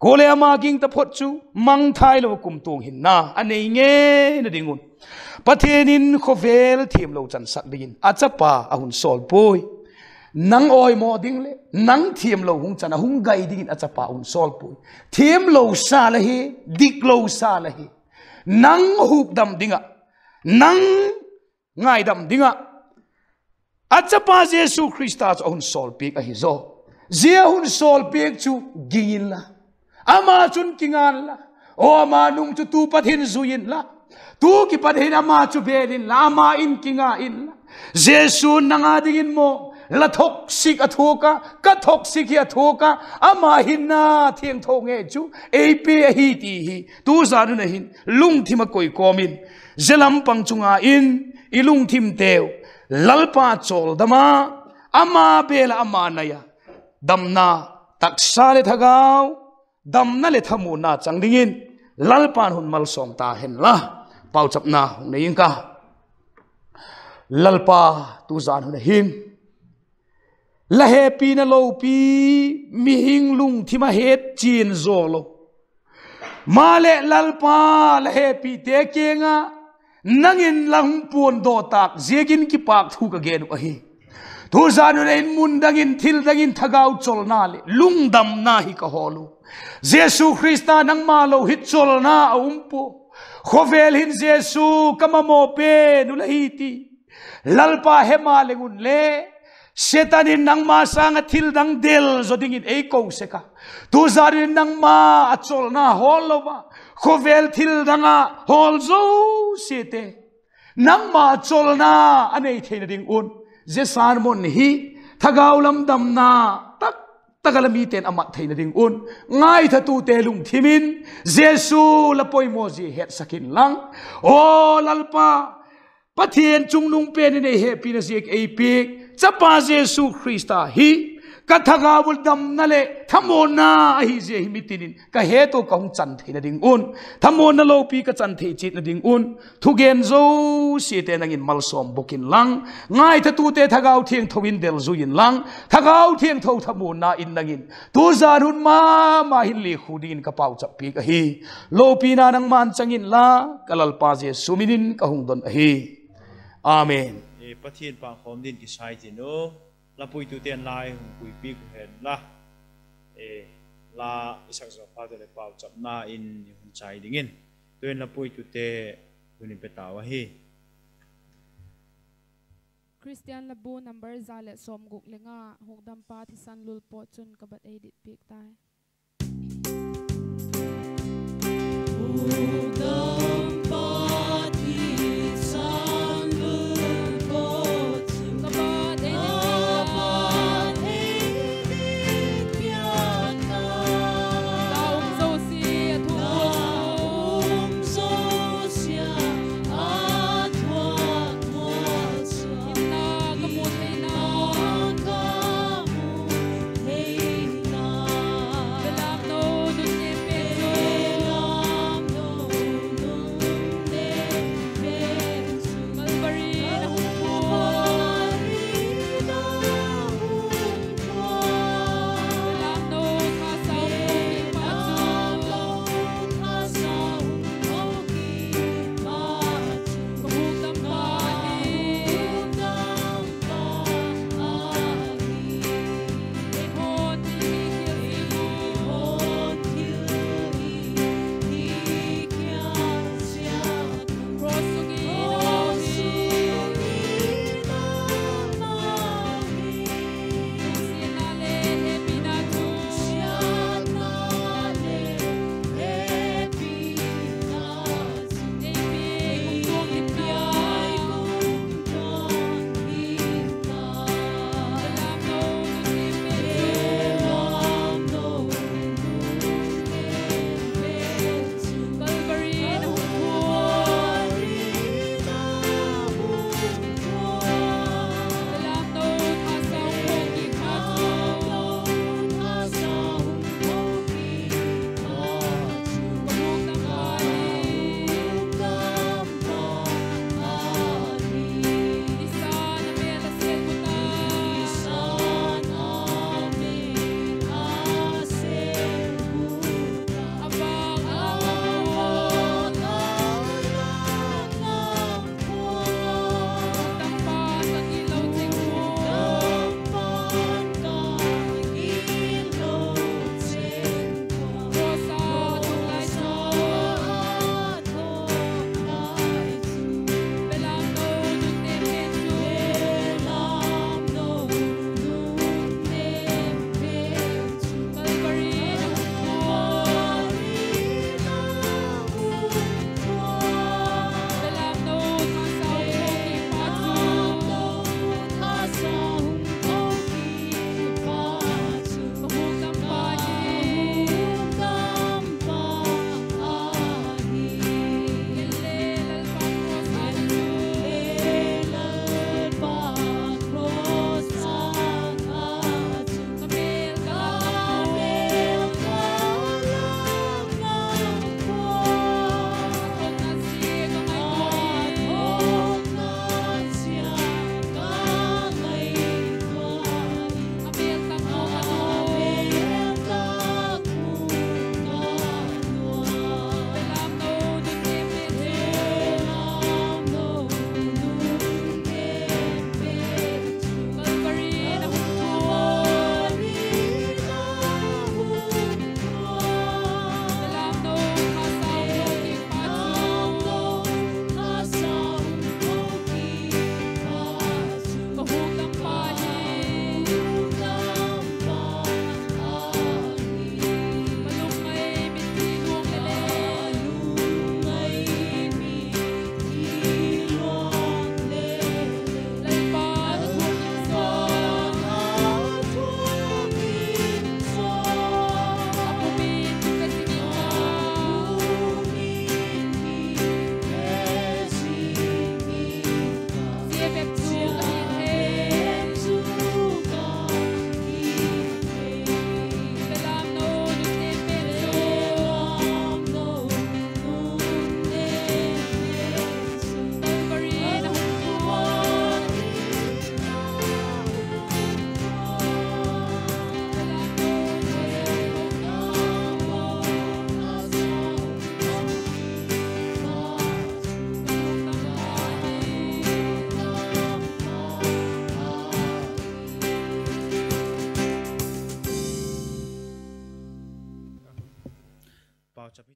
Kuale ama ging taphot chu mangthai lo a kumtuang hinna a nei ngeina ding un, Pathian in khawvel thiamlo chansak dingin a chapa a hun sawl puai. Nang awimaw ding leh nang thiamlo hung chan a hung gai dingin a chapa a hun sawl puai. Thiamlo sa la hi, diklo sa la hi. Nang hukdam ding ah, nang ngaidam ding ah a chapa Jesu Khrista chu a hun sawlpiak ahi zaw. Zia hun sawlpiak chu ging inla, ama chun kinga inla, aw ama nung chu tu pat hin zui inla, tu kipat hin ama chu bel inla, ama in kinga inla. Jesu'n nang â dingin maw la thoksik a thuak a, ka thoksik hi a thuak a, ama hinna thiangtho ngei chu ei pe ahi ti hi tu zan hun a hin lungthim a koi kawm in, zia lam pang chunga in i lungthimteu Lalpa chawldam a, ama bel ah ama nai a, damna, taksa leh thagau damna leh thamuanna chang dingin Lalpa'n hun malsawm ta hen la. Pauchapna hung nei ing ka. Lalpa, tu zan hun a hin la hepina lopi, mihing lungthim a het chian zaw lo, maleh Lalpa, la hepite kiang ah nang in la hung puandaw tâk ziakin kipâk thu ka gen uh ahi. Tu zan hun a hin mun dang in, thil dang in thagau chawlna leh lungdamna hi ka hawl u. Jesu Khrista, nangma lo hi chawlna a um pua. Khawvel hin Jesu ka mamaw pen uh la hi ti Lalpa he ma leng unle, Setan in nangma sâng ah thil dang del zaw dingin ei ko sek a, tu zan hun in nangma a chawlna hawl lo a, khawvel thil dang a hawl zosiate nangma chawlna a nei theina ding un, zia sermon hi thagau lam damna tak tak a la mite'n a mat theina ding un, ngaithatute lungthim in Jesu la poimaw zia hetsak inlang, aw Lalpa, Pathian chungnung pen in ei hepina ziak ei piak chapa Jesu Khrista hi ka thagau ua damna leh thamuanna ahi zia hi mitin in ka het ua ka hung chan theina ding un, thamuanna lopi ka chan thei chiatna ding un, thugen zosiate nang in malsawm bawk inlang, ngaithatute thagau thiangtho in delzui inlang, thagau thiangtho thamuanna in nang in tu zan hun ma ma hin lekhu dingin ka pauchap piak ahi. Lopina nangma'n chang inla, ka Lalpa Jesu min in ka hung don ahi. Amen. Pathian pâk khawm dingin kisai tin u, la puitute'n la hung puipiak u hen la, la i sak zaw phat u leh pauchapna in i hun chai dingin, tu'n la puitute hun in pe tau ahi. Christian Labu number za leh sawmguk le nga, Hukdampa thisan lul pawt chun ka bat ei dit piak tai.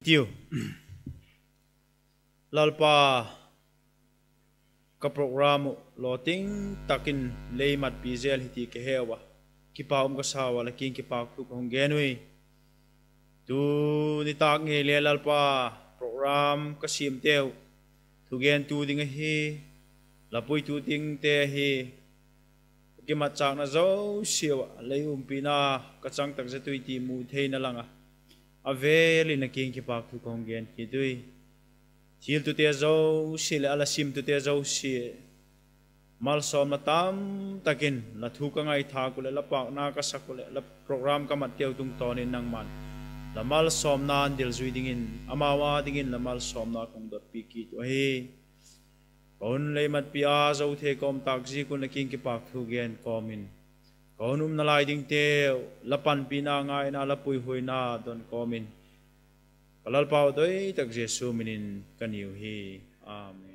Tiu. Lalpa, ka program uh lawting tak in lei matpi zel hi ti ka heu a, kipak um ka sa ua, la kiang kipâk thu ka hung gen ui. Tu nitâk ngei le Lalpa, program ka siamteu thugentu ding ahi, la puitu dingte ahi, kimatchâkna zosiau ah lei umpina ka chang tak zet ui ti mu theina lang a, a vêl in la kiang kipâk thu ka hung gen kit ui. Thiltute zosia leh a la simtute zosia malsawmna tam tak in la thu ka ngaithâk uh leh la pâkna ka sak uh leh la program ka matteu tungtawn in nangma'n la malsawmna a dil zui dingin amau â dingin la malsawmna ka hung dotpi kit uh ahi. Ka hun lei matpi a zo thei ka um tâk ziak un la kiang kipâk thu gen kawm in, ka hun umna lai dingteu la panpina ngaina, la puihuaina don kawm in, ka Lalpau doi tak Jesu min in ka niu hi. Amen.